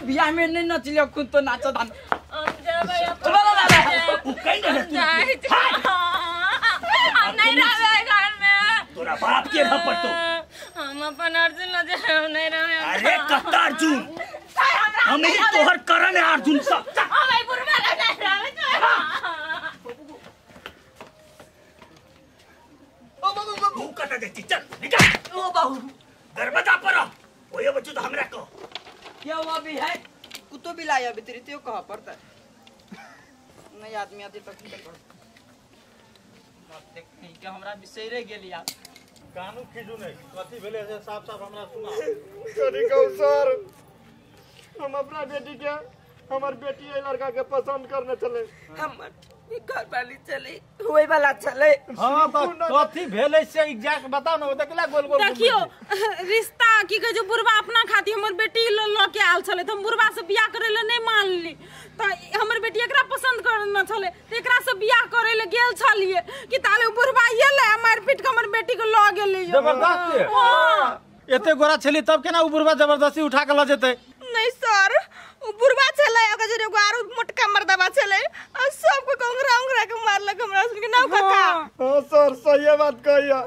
बियाह में नहीं नचलियो खुद तो नाचो धान हम जाबे उ कहीं ना तू हम नहीं रहबे घर में तोरा बाप के रह पड़तो हम अपन अर्जुन न जाए हम नहीं रहबे। अरे कत्ता अर्जुन हम ही तोहर करण है अर्जुन सब। हम ई बुढ़वा नहीं रहबे। ओ बाबू बाबू कता देखी चल निकल। ओ बाबू दरवाजा पर ओए बच्चू तो हमरा को क्या हुआ भी है कुत्तो भी लाया अभी तेरी तो कहा पड़ता है नहीं आदमी आती तक देख नहीं के हमरा बिसरे गेली यार कानू खींचू नहीं कथी भेले से साफ साफ हमरा सुना। कनी कहू सर हम अपना बेटी के हमर बेटी ए लड़का के पसंद करने चले हमर घर वाली चले होए वाला चले। हां त कथी भेले से एग्जैक्ट बताओ ना देखला गोल गोल। देखियो रिश्ता की कहे जो बुढ़वा अपना खाती हमर बेटी ल ल के आल छले त हम बुढ़वा से बियाह करे ले नहीं मानली त हमर बेटी एकरा पसंद करना छले त एकरा से बियाह करे ले गेल छलिए कि ताले बुढ़वा ये ले मार पीट के हमर बेटी के ल गेलै। जबरदस्ती हां एते गोरा छली तब केना उ बुढ़वा जबरदस्ती उठा के ल जेते? नहीं सर उ उ बुढ़वा छलै ओकर जरे एगो आरो मोटका मर्दबा छलै आ सब को उंगरा उंगरा के मारलक हमरा सुन के ना काका। हां सर सही बात कहिया,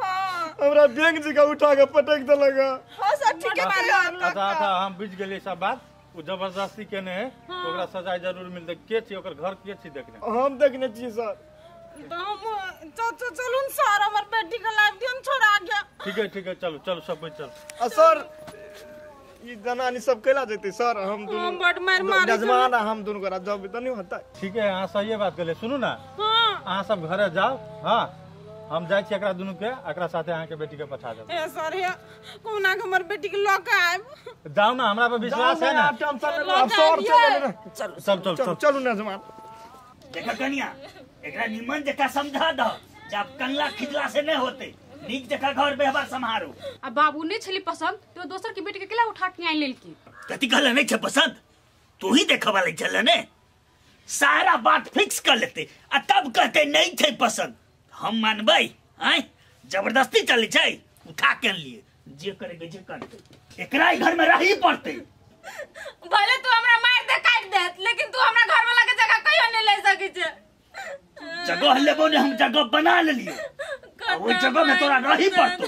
हमरा बैंक जी का उठा के पटक देलक। हां सर ठीक है मारलक। अच्छा अच्छा हम बुझ गेलियै सब बात। उ जबरदस्ती केने है ओकरा सजा जरूर मिलतै। के छी ओकर घर के छी देखने? हम देखने छी सर। तो हम चलू सर हमर बेटी के लाइफ दियन छोड़ा गया। ठीक है ठीक है चलो चलो सब कोई चल। आ सर ई जनानी सब कैला जेतै सर? हम दुनु बड मार मार जजमान हम दुनु करा जब त नहीं होता। ठीक है हां सही बात कहले। सुनू ना हां अहाँ सब घरे जाओ। हां हम जाय छी एकरा दुनु के एकरा साथे अहाँ के बेटी के पठा देब। ए सर हे कोना के हमर बेटी के ल के आएब। जाओ ना हमरा पर विश्वास है ना। टेंशन ले सर चलो चल चल चलू ना जजमान। देखा कनिया एकरा निमन जका समझा दो जब कनला खिजला से नहीं होते, नीक जका घर व्यवहार संभारो। आ बाबू नहीं छली पसंद तो दोसर के बेटी के केला उठा के आइन लेलकी? कथि कहले नहीं छे पसंद? तू ही देखबा ले चल ने सारा बात फिक्स कर लेते आ तब कहते नहीं छे पसंद। हम मानबै? आय जबरदस्ती चली छै उठा के लिए जे करेगे जे करते एकरा ही घर में रही पड़ते। भले तू हमरा मार दे काट दे लेकिन तू हमरा घर वाला के जगह कहियो नहीं ले सकी छे। जगह लेबो ने हम जगह बना लेलिए ओइ जगह में तोरा रही पड़तो।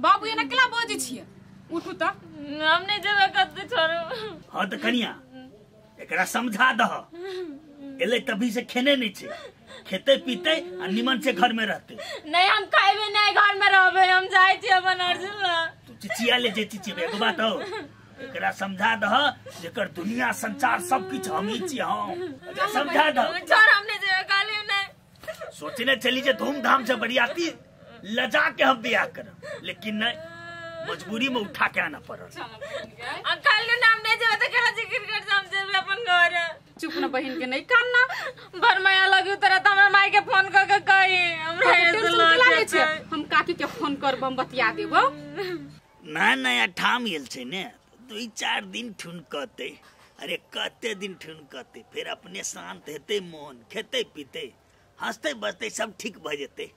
बाबू एना केला बजै छियै? उठू त हम नहीं जेबै कतौ छोड़ू। हां त कनिया एकरा समझा दह एले तभी से खेने नहीं छे, खेते पीते आ निमन से घर में रहते। नहीं हम खाइबे नहीं घर में रहबे, हम जाय छी अपन अर्जुन ला। तू चिचिया ले जे चिचिबे एगो बात हो एकरा समझा दह जेकर दुनिया संसार सब किछ हम ही छी। हम एकरा समझा दह। छोड़ हम नहीं जेबै काली नहीं। सोचने चली जे धूमधाम से बरियाती लजा के हम बियाह करब लेकिन नहीं मजबूरी में उठा के आना पड़ल। आ काल के नाम नहीं जेबै त केना जिक्र कर हम जेबै अपन घर। चुप न बहिन के नहीं कानना भर माया लगी तोरा त हमरा माई के फोन क के कही हमरा टेंशन छै। हम काकी के फोन करब हम बतिया देबो। ना नया ठाम गेल छै ने 2-4 दिन ठुनकते। अरे कते दिन ठुनकते फिर अपने शांत हेते मन खेते पीते हंसते बजते सब ठीक भ जेते।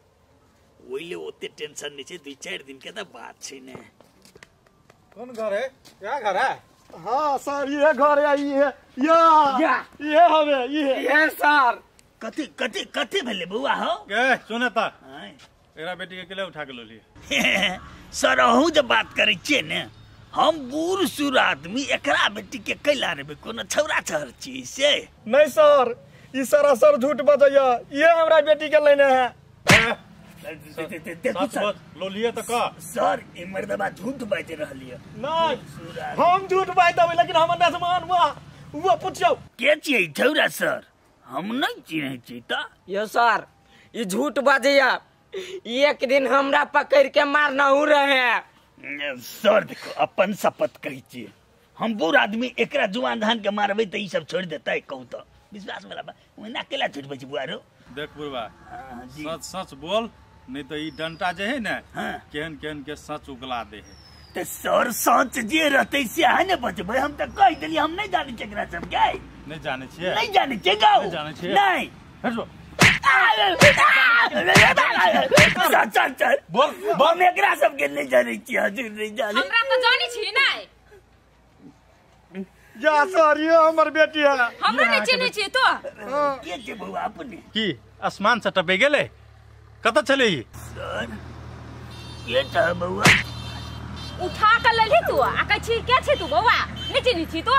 ओइले ओते टेंशन नहीं छै 2-4 दिन के त बात छै ने। कौन घर है? क्या घर है? हाँ सर ये घर है ये या ये हवे ये ये सर। कथि कथि कथि भेले बौआ हो? ए सुन त एकरा बेटी के केला उठा के ललिए। सर अहूँ जब बात करै छियै ने हम बूढ़ सूढ़ आदमी एकरा बेटी के कैला रेबै कोनो छौरा छहर छी से? नहीं सर ई सरासर झूठ बजैया ये हमरा बेटी के लेने है। सच बोल लोलिए त कह। सर ई मर्दबा झूठ बाजि रहल ये। नहीं हम झूठ बाजि देबै लेकिन हमर नजमान वा वो पूछियौ के छियै छौरा? सर हम नहीं चिन्है छी त। यो सर ई झूठ बजैया एक दिन हमरा पकड़ के मारनहु रहे। सर देखो अपन शपथ कहै छियै हम बूढ़ आदमी एकरा जुआन धान के मारबै त ई सब छोड़ देतै कहू त विश्वास वाला बात ओना अकेला छुटबै छी बुआरो। देख बुढ़वा सच सच बोल नहीं तो ई डंटा जे है ने केहन केहन के सच उगला दे है। त सर सच जे रहतै से अहाँ ने बचबै। हम त कहि देलियै हम नहीं जानै छियै एकरा सब के। नहीं जानै छियै? नहीं जानै छियै गाउ। नहीं जानै छियै? नहीं। हट जो। सर सर सर बोल हम एकरा सब के नहीं जानै छियै हजूर नहीं जानै। हमरा त जानै छी नै। या सर ये हमर बेटी है। हमरा नहीं चिन्है छी तो। के छै बौआ अपने? की आसमान से टपे गेलै? कत छलै ई? सर के छ बौआ? उठा के लेलही तू आ कहै छी के छी तू बौआ? नहीं चिन्है छी तो?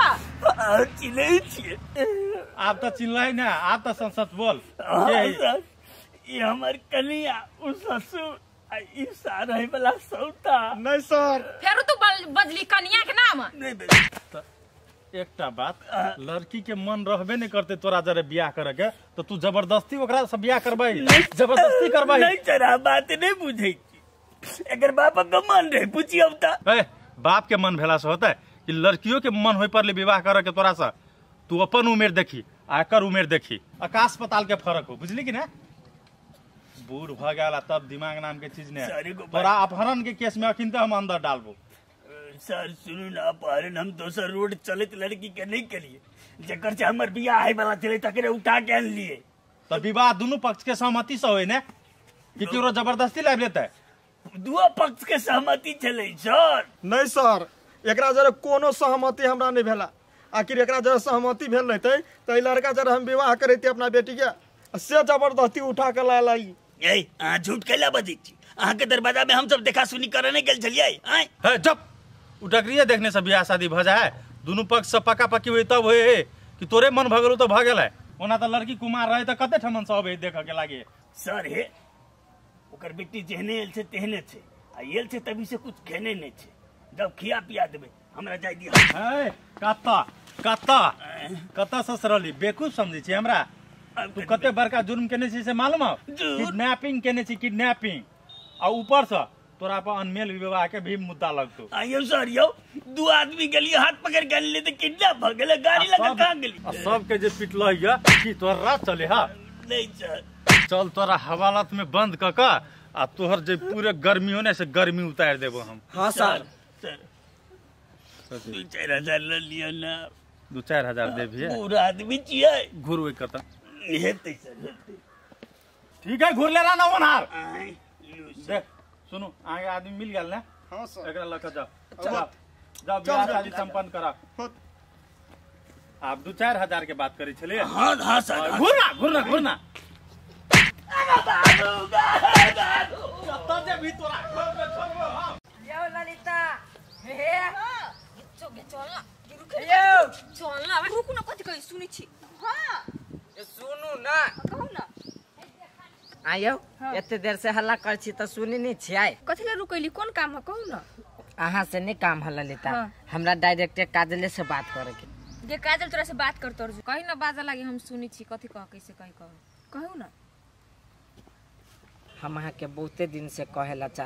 चिन्है छियै। आब त चिन्हलै ने आब त सच सच बोल। सर ई हमर कनिया उ ससुर आ ई सारे वाला सौता। नहीं सर फेरो तू बजली कनिया के नाम। नहीं एकटा बात लड़की के मन रहबे नहीं करते तोरा जरे बियाह करे के तो तू जबरदस्ती ओकरा से बियाह करबै? जबरदस्ती करबै? नहीं सर बात नहीं बुझै छी एकर बाप के मन रहे पुछियौ त। ए बाप के मन भेला से होतै कि लड़कियों के मन होय परले विवाह करे के तोरा से? तू अपन उमेर देखी आ एकर उमेर देखी आकाश पताल के फर्क हो बुझली कि ना? बूढ़ भ गेल तब दिमाग नाम के चीज नहीं। तोरा अपहरण के केस में अखिन त हम अंदर डालबो। सर सुनू ना अपहरण हम दोसर रोड चलत लड़की के नहीं करिए जकर से हमर बियाह होय वाला छलै तकरे उठा के आनलिए। त विवाह दुनू पक्ष के सहमति से होय ने कि केकरो जबरदस्ती लाबि लेतै? दुओ पक्ष के सहमति छलै सर। नहीं सर एकरा जरे कोनो सहमति हमरा नहीं भेला। आखिर एकरा जरा सहमति भेल रहतै त ई लड़का जरा हम विवाह करैती अपना बेटी के से जबरदस्ती उठा के लायल आई। ए अहाँ झूठ कैला बजै छी? अहाँ के दरवाजा में हम सब देखा सुनी करे नहीं गेल छलियै? आय हे जब उ डकरिए देखने से बियाह शादी भ जाए दुनू पक्ष से पक्का पक्की हुई तब होए कि तोरे मन भ गेलौ त भ गेलै। ओना त लड़की कुमार रहे त कते ठमन सब है देख के लागे। सर हे ओकर बेटी जेहने एल छै तेहने छै आ एल छै तभी से कुछ खेने नहीं छै, जब खिया पिया देबै हमरा जाय दिअ। हे कत्ता कत्ता कत्ता ससरली बेवकूफ समझै छी हमरा? तू कते बड़का जुर्म केने छी से मालूम हौ? किडनैपिंग केने छी, किडनैपिंग, आ ऊपर से तोरा पर अनमेल विवाह के भी मुद्दा लगतो। आइयो सर यौ दू आदमी गेलिए हाथ पकड़ के अनलिए त किडनैप भ गेलै, गाड़ी लगा कहां गेली? आ सब के जे पिटलो या की तोरा चले? हा नहीं सर चल तोरा हवालात में बंद क क आ तोहर जे पूरे गर्मी होने से गर्मी उतार देबो हम। हां सर सर 2-4 हजार ल लियो ना। 2-4 हजार देबिए? पूरा आदमी छियै। घुर ओइ कत हेतै सर हेतै। ठीक है घुर ले रहा ना ओनहार। देख सुनो आगे आदमी मिल गेल ना? हां सर एकरा लक जाओ जाओ जाओ बियाह शादी संपन्न करा। आप 2-4 हजार के बात करी छलिए? हां हां सर। घुरना घुरना घुरना। कत जे भी तोरा घर में छोड़बो हम। यौ ललिता हे चल ना यौ चल ना रुकू ना कथि कहै सुनै छी। हां सुनू ना कहू ना। आयौ एते देर से हल्ला कर छी त सुनी नहीं छियै। कथि ले रुकैली कोन काम है कहू ना? अहाँ से नहीं काम है ललिता, हमरा डायरेक्ट काजले से बात करे के। गे काजल तोरा से बात करतो कहि ना बाजा लागी हम सुनी छी कथि कह कैसे कहि कहू कहू ना। हम अहाँ के बहुते दिन से कहेला चाह